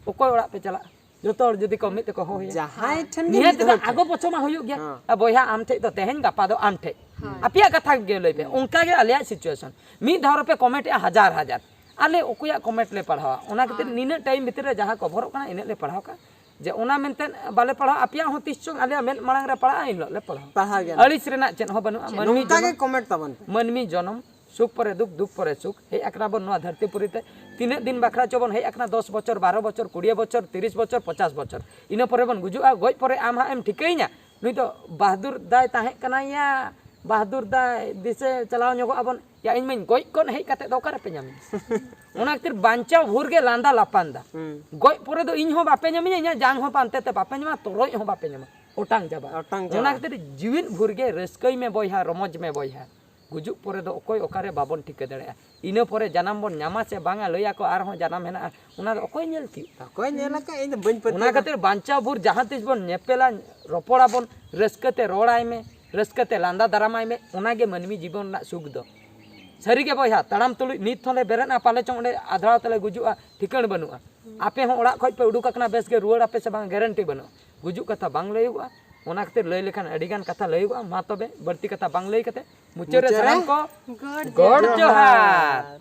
ᱚᱠᱚᱭ ᱚᱲᱟᱜ ᱯᱮ ᱪᱟᱞᱟᱜᱼᱟ? ᱡᱚᱛᱚ ᱦᱚᱲ ᱡᱩᱫᱤ ᱠᱚ ᱢᱤᱫ ᱛᱮᱠᱚ ᱦᱚᱦᱚᱭᱟ, ᱡᱟᱦᱟᱸᱭ ᱴᱷᱮᱱ ᱜᱮ ᱱᱤᱦᱟᱹᱛ ᱢᱤᱫ ᱛᱮᱫᱚ ᱦᱚᱲ ᱴᱷᱮᱱ᱾ ᱟᱜᱚ ᱯᱚᱪᱷᱚ ᱢᱟ ᱦᱩᱭᱩᱜ ᱜᱮᱭᱟ᱾ ᱦᱮᱸ᱾ ᱟᱨ ᱵᱚᱭᱦᱟ ᱟᱢ ᱴᱷᱮᱡ ᱫᱚ ᱛᱮᱦᱮᱧ, ᱜᱟᱯᱟ ᱫᱚ ᱟᱢ ᱴᱷᱮᱡ᱾ ᱟᱯᱮᱭᱟᱜ ᱠᱟᱛᱷᱟ ᱜᱮ ᱞᱟᱹᱭ ᱯᱮ, ᱚᱱᱠᱟ ᱜᱮ ᱟᱞᱮᱭᱟᱜ situation᱾ ᱢᱤᱫ ᱫᱷᱟᱣ ᱨᱮᱯᱮ ᱠᱚᱢᱮᱱᱴᱮᱜᱼᱟ ᱦᱟᱡᱟᱨ ᱦᱟᱡᱟᱨ, ᱟᱞᱮ ᱚᱠᱚᱭᱟᱜ ᱠᱚᱢᱮᱱᱴ ᱞᱮ ᱯᱟᱲᱦᱟᱣᱟ? ᱚᱱᱟ ᱠᱷᱟᱹᱛᱤᱨ ᱱᱤᱱᱟᱹᱜ ᱴᱟᱭᱤᱢ ᱵᱷᱤᱛᱤᱨ ᱨᱮ ᱡᱟᱦᱟᱸ ᱠᱚᱵᱷᱚᱨᱚᱜ ᱠᱟᱱᱟ, ᱤᱱᱟᱹᱜ ᱞᱮ ᱯᱟᱲᱦᱟᱣ ᱠᱟᱜᱼᱟ᱾ ᱡᱮ ᱚᱱᱟ ᱢᱮᱱᱛᱮ ᱵᱟᱞᱮ ᱯᱟᱲᱦᱟᱣᱟ, ᱟᱯᱮᱭᱟᱜ ᱦᱚᱸ ᱛᱤᱥ ᱪᱚᱝ ᱟᱞᱮᱭᱟᱜ ᱢᱮᱫ ᱢᱟᱲᱟᱝ ᱨᱮ ᱯᱟᱲᱦᱟᱜᱼᱟ, ᱤᱱ ᱦᱤᱞᱳᱜ ᱞᱮ ᱯᱟᱲᱦᱟᱣᱟ᱾ ᱯᱟᱲᱦᱟᱣ ᱜᱮᱭᱟᱞᱮ᱾ ᱟᱹᱲᱤᱥ ᱨᱮᱱᱟᱜ ᱪᱮᱫ ᱦᱚᱸ ᱵᱟᱹᱱᱩᱜᱼᱟ᱾ ᱢᱟᱹᱱᱢᱤ ᱱᱚᱝᱠᱟ ᱜᱮ ᱡᱚᱱᱚᱢ, ᱠᱚᱢᱮᱱᱴ ᱛᱟᱵᱚᱱ ᱯᱮ᱾ ᱢᱟᱹᱱᱢᱤ ᱡᱚᱱᱚᱢ, ᱥᱩᱠ ᱯᱚᱨᱮ ᱫᱩᱠ, ᱫᱩᱠ ᱯᱚᱨᱮ ᱥᱩᱠ᱾ ᱦᱮᱡ ᱟᱠᱟᱱᱟ ᱵᱚᱱ ᱱᱚᱣᱟ ᱫᱷᱟᱹᱨᱛᱤ ᱯᱩᱨᱤ ᱛᱮ᱾ ᱛᱤᱱᱟᱹᱜ ᱫᱤᱱ ᱵᱟᱠᱷᱨᱟ ᱪᱚᱵᱚᱱ ᱦᱮᱡ ᱟᱠᱟᱱᱟ? ᱫᱚᱥ ᱵᱚᱪᱷᱚᱨ, ᱵᱟᱨᱚ ᱵᱚᱪᱷᱚᱨ, ᱠᱩᱲᱤ ᱵᱚᱪᱷᱚᱨ, ᱛᱤᱨᱤᱥ ᱵᱚᱪᱷᱚᱨ, ᱯᱚᱪᱟᱥ ᱵᱚᱪᱷᱚᱨ᱾ ᱤᱱᱟᱹ ᱯᱚᱨᱮ ᱵᱚᱱ ᱜᱩᱡᱩᱜᱼᱟ᱾ ᱜᱚᱡ ᱯᱚᱨᱮ ᱟᱢ ᱦᱟᱸᱜ ᱮᱢ ᱴᱷᱤᱠᱟᱹᱭᱤᱧᱟ, ᱱᱩᱭ ᱫᱚ ᱵᱟᱦᱟᱫᱩᱨ ᱫᱟᱭ ᱛᱟᱦᱮᱸ ᱠᱟᱱᱟᱭᱟ, ᱵᱟᱦᱟᱫᱩᱨ ᱫᱟᱭ ᱫᱤᱥᱟᱹ ᱪᱟᱞᱟᱣ ᱧᱚᱜᱚᱜ ᱟᱵᱚᱱ᱾ ᱭᱟ, ᱤᱧ ᱢᱟᱧ ᱜᱚᱡ ᱠᱚᱜ, ᱦᱮᱡ ᱠᱟᱛᱮ ᱫᱚ ᱚᱠᱟᱨᱮᱯᱮ ᱧᱟᱢᱤᱧᱟ? ᱚᱱᱟ ᱠᱷᱟᱹᱛᱤᱨ ᱵᱟᱧᱪᱟᱣ ᱵᱷᱳᱨ ᱜᱮ ᱞᱟᱸᱫᱟ ᱞᱟᱯᱟᱱᱫᱟ᱾ ᱦᱩᱸ᱾ ᱜᱚᱡ ᱯᱚᱨᱮ ᱫᱚ ᱤᱧ ᱦᱚᱸ ᱵᱟᱯᱮ ᱧᱟᱢᱤᱧᱟ, ᱤᱧᱟᱹᱜ ᱡᱟᱝ ᱦᱚᱸ ᱯᱟᱱᱛᱮ ᱛᱮ ᱵᱟᱯᱮ ᱧᱟᱢᱟ, ᱛᱚᱨᱚᱡ ᱦᱚᱸ ᱵᱟᱯᱮ ᱧᱟᱢᱟ, ᱚᱴᱟᱝ ᱪᱟᱵᱟᱜᱼᱟ᱾ ᱚᱴᱟᱝ ᱚᱱᱟ ᱪᱟᱵᱟᱜᱼᱟ᱾ ᱠᱷᱟᱹᱛᱤᱨ ᱡᱤᱣᱤᱫ ᱵᱷᱳᱨ ᱜᱮ ᱨᱟᱹᱥᱠᱟᱹᱭ ᱢᱮ ᱵᱚᱭᱦᱟ, ᱨᱚᱢᱚᱡᱽ ᱢᱮ ᱵᱚᱭᱦᱟ᱾ ᱜᱩᱡᱩᱜ ᱯᱚᱨᱮ ᱫᱚ ᱚᱠᱚᱭ ᱚᱠᱟᱨᱮ ᱵᱟᱵᱚᱱ ᱴᱷᱤᱠᱟᱹ ᱫᱟᱲᱮᱭᱟᱜᱼᱟ᱾ ᱤᱱᱟᱹ ᱯᱚᱨᱮ ᱡᱟᱱᱟᱢ ᱵᱚᱱ ᱧᱟᱢᱟ ᱥᱮ ᱵᱟᱝᱟ, ᱞᱟᱹᱭᱟᱠᱚ ᱟᱨᱦᱚᱸ ᱡᱟᱱᱟᱢ ᱦᱮᱱᱟᱜᱼᱟ, ᱚᱱᱟ ᱫᱚ ᱚᱠᱚᱭ ᱧᱮᱞ ᱠᱮᱫ? ᱚᱠᱚᱭ ᱧᱮᱞ ᱟᱠᱟᱫ? ᱤᱧ ᱫᱚ ᱵᱟᱹᱧ ᱯᱟᱹᱛᱭᱟᱹᱜᱼᱟ᱾ ᱚᱱᱟ ᱠᱷᱟᱹᱛᱤᱨ ᱵᱟᱧᱪᱟᱣ ᱵᱷᱳᱨ ᱡᱟᱦᱟᱸ ᱛᱤᱥ ᱵᱚᱱ ᱧᱮᱯᱮᱞᱟ, ᱨᱚᱯᱚᱲᱟᱵᱚᱱ, ᱨᱟᱹᱥᱠᱟᱹᱛᱮ ᱨᱚᱲᱟᱭ ᱢᱮ, ᱨᱟᱹᱥᱠᱟᱹᱛᱮ ᱞᱟᱸᱫᱟ ᱫᱟᱨᱟᱢᱟᱭ ᱢᱮ, ᱚᱱᱟᱜᱮ ᱢᱟᱹᱱᱢᱤ ᱡᱤᱵᱚᱱ ᱨᱮᱱᱟᱜ ᱥᱩᱠ ᱫᱚ᱾ ᱥᱟᱹᱨᱤᱜᱮ ᱵᱚᱭᱦᱟ, ᱛᱟᱲᱟᱢ ᱛᱩᱞᱩᱡ ᱱᱤᱛ ᱦᱚᱸᱞᱮ ᱵᱮᱨᱮᱫᱼᱟ, ᱯᱟᱞᱮ ᱪᱚᱝ ᱚᱸᱰᱮ ᱟᱫᱷᱲᱟᱣ ᱛᱮᱞᱮ ᱜᱩᱡᱩᱜᱼᱟ, ᱴᱷᱤᱠᱟᱹᱬ ᱵᱟᱹᱱᱩᱜᱼᱟ᱾ ᱟᱯᱮ ᱦᱚᱸ ᱚᱲᱟᱜ ᱠᱷᱚᱡ ᱯᱮ ᱩᱰᱩᱠ ᱟᱠᱟᱱᱟ, ᱵᱮᱥ ᱜᱮ ᱨᱩᱣᱟᱹᱲ ᱟᱯᱮ ᱥᱮ ᱵᱟᱝ, ᱜᱮᱨᱮᱱᱴᱤ ᱵᱟᱹᱱᱩᱜᱼᱟ᱾ ᱜᱩᱡᱩᱜ ᱠᱟᱛᱷᱟ ᱵᱟᱝ ᱞᱟᱹᱭᱚᱜᱚᱜᱼᱟ, ᱚᱱᱟ ᱠᱷᱟᱹᱛᱤᱨ ᱞᱟᱹᱭ ᱞᱮᱠᱷᱟᱱ ᱟᱹᱰᱤ ᱜᱟᱱ ᱠᱟᱛᱷᱟ ᱞᱟᱹᱭᱚᱜᱚᱜᱼᱟ᱾ ᱢᱟ ᱛᱚᱵᱮ ᱵᱟᱹᱲᱛᱤ ᱠᱟᱛᱷᱟ ᱵᱟᱝ ᱞᱟᱹᱭ ᱠᱟᱛᱮ ᱢᱩᱪᱟᱹᱫ ᱨᱮ ᱢᱩᱪᱟᱹᱫ ᱨᱮ ᱥᱟᱱᱟᱢ ᱠᱚ God God bless. ᱡᱚᱦᱟᱨ᱾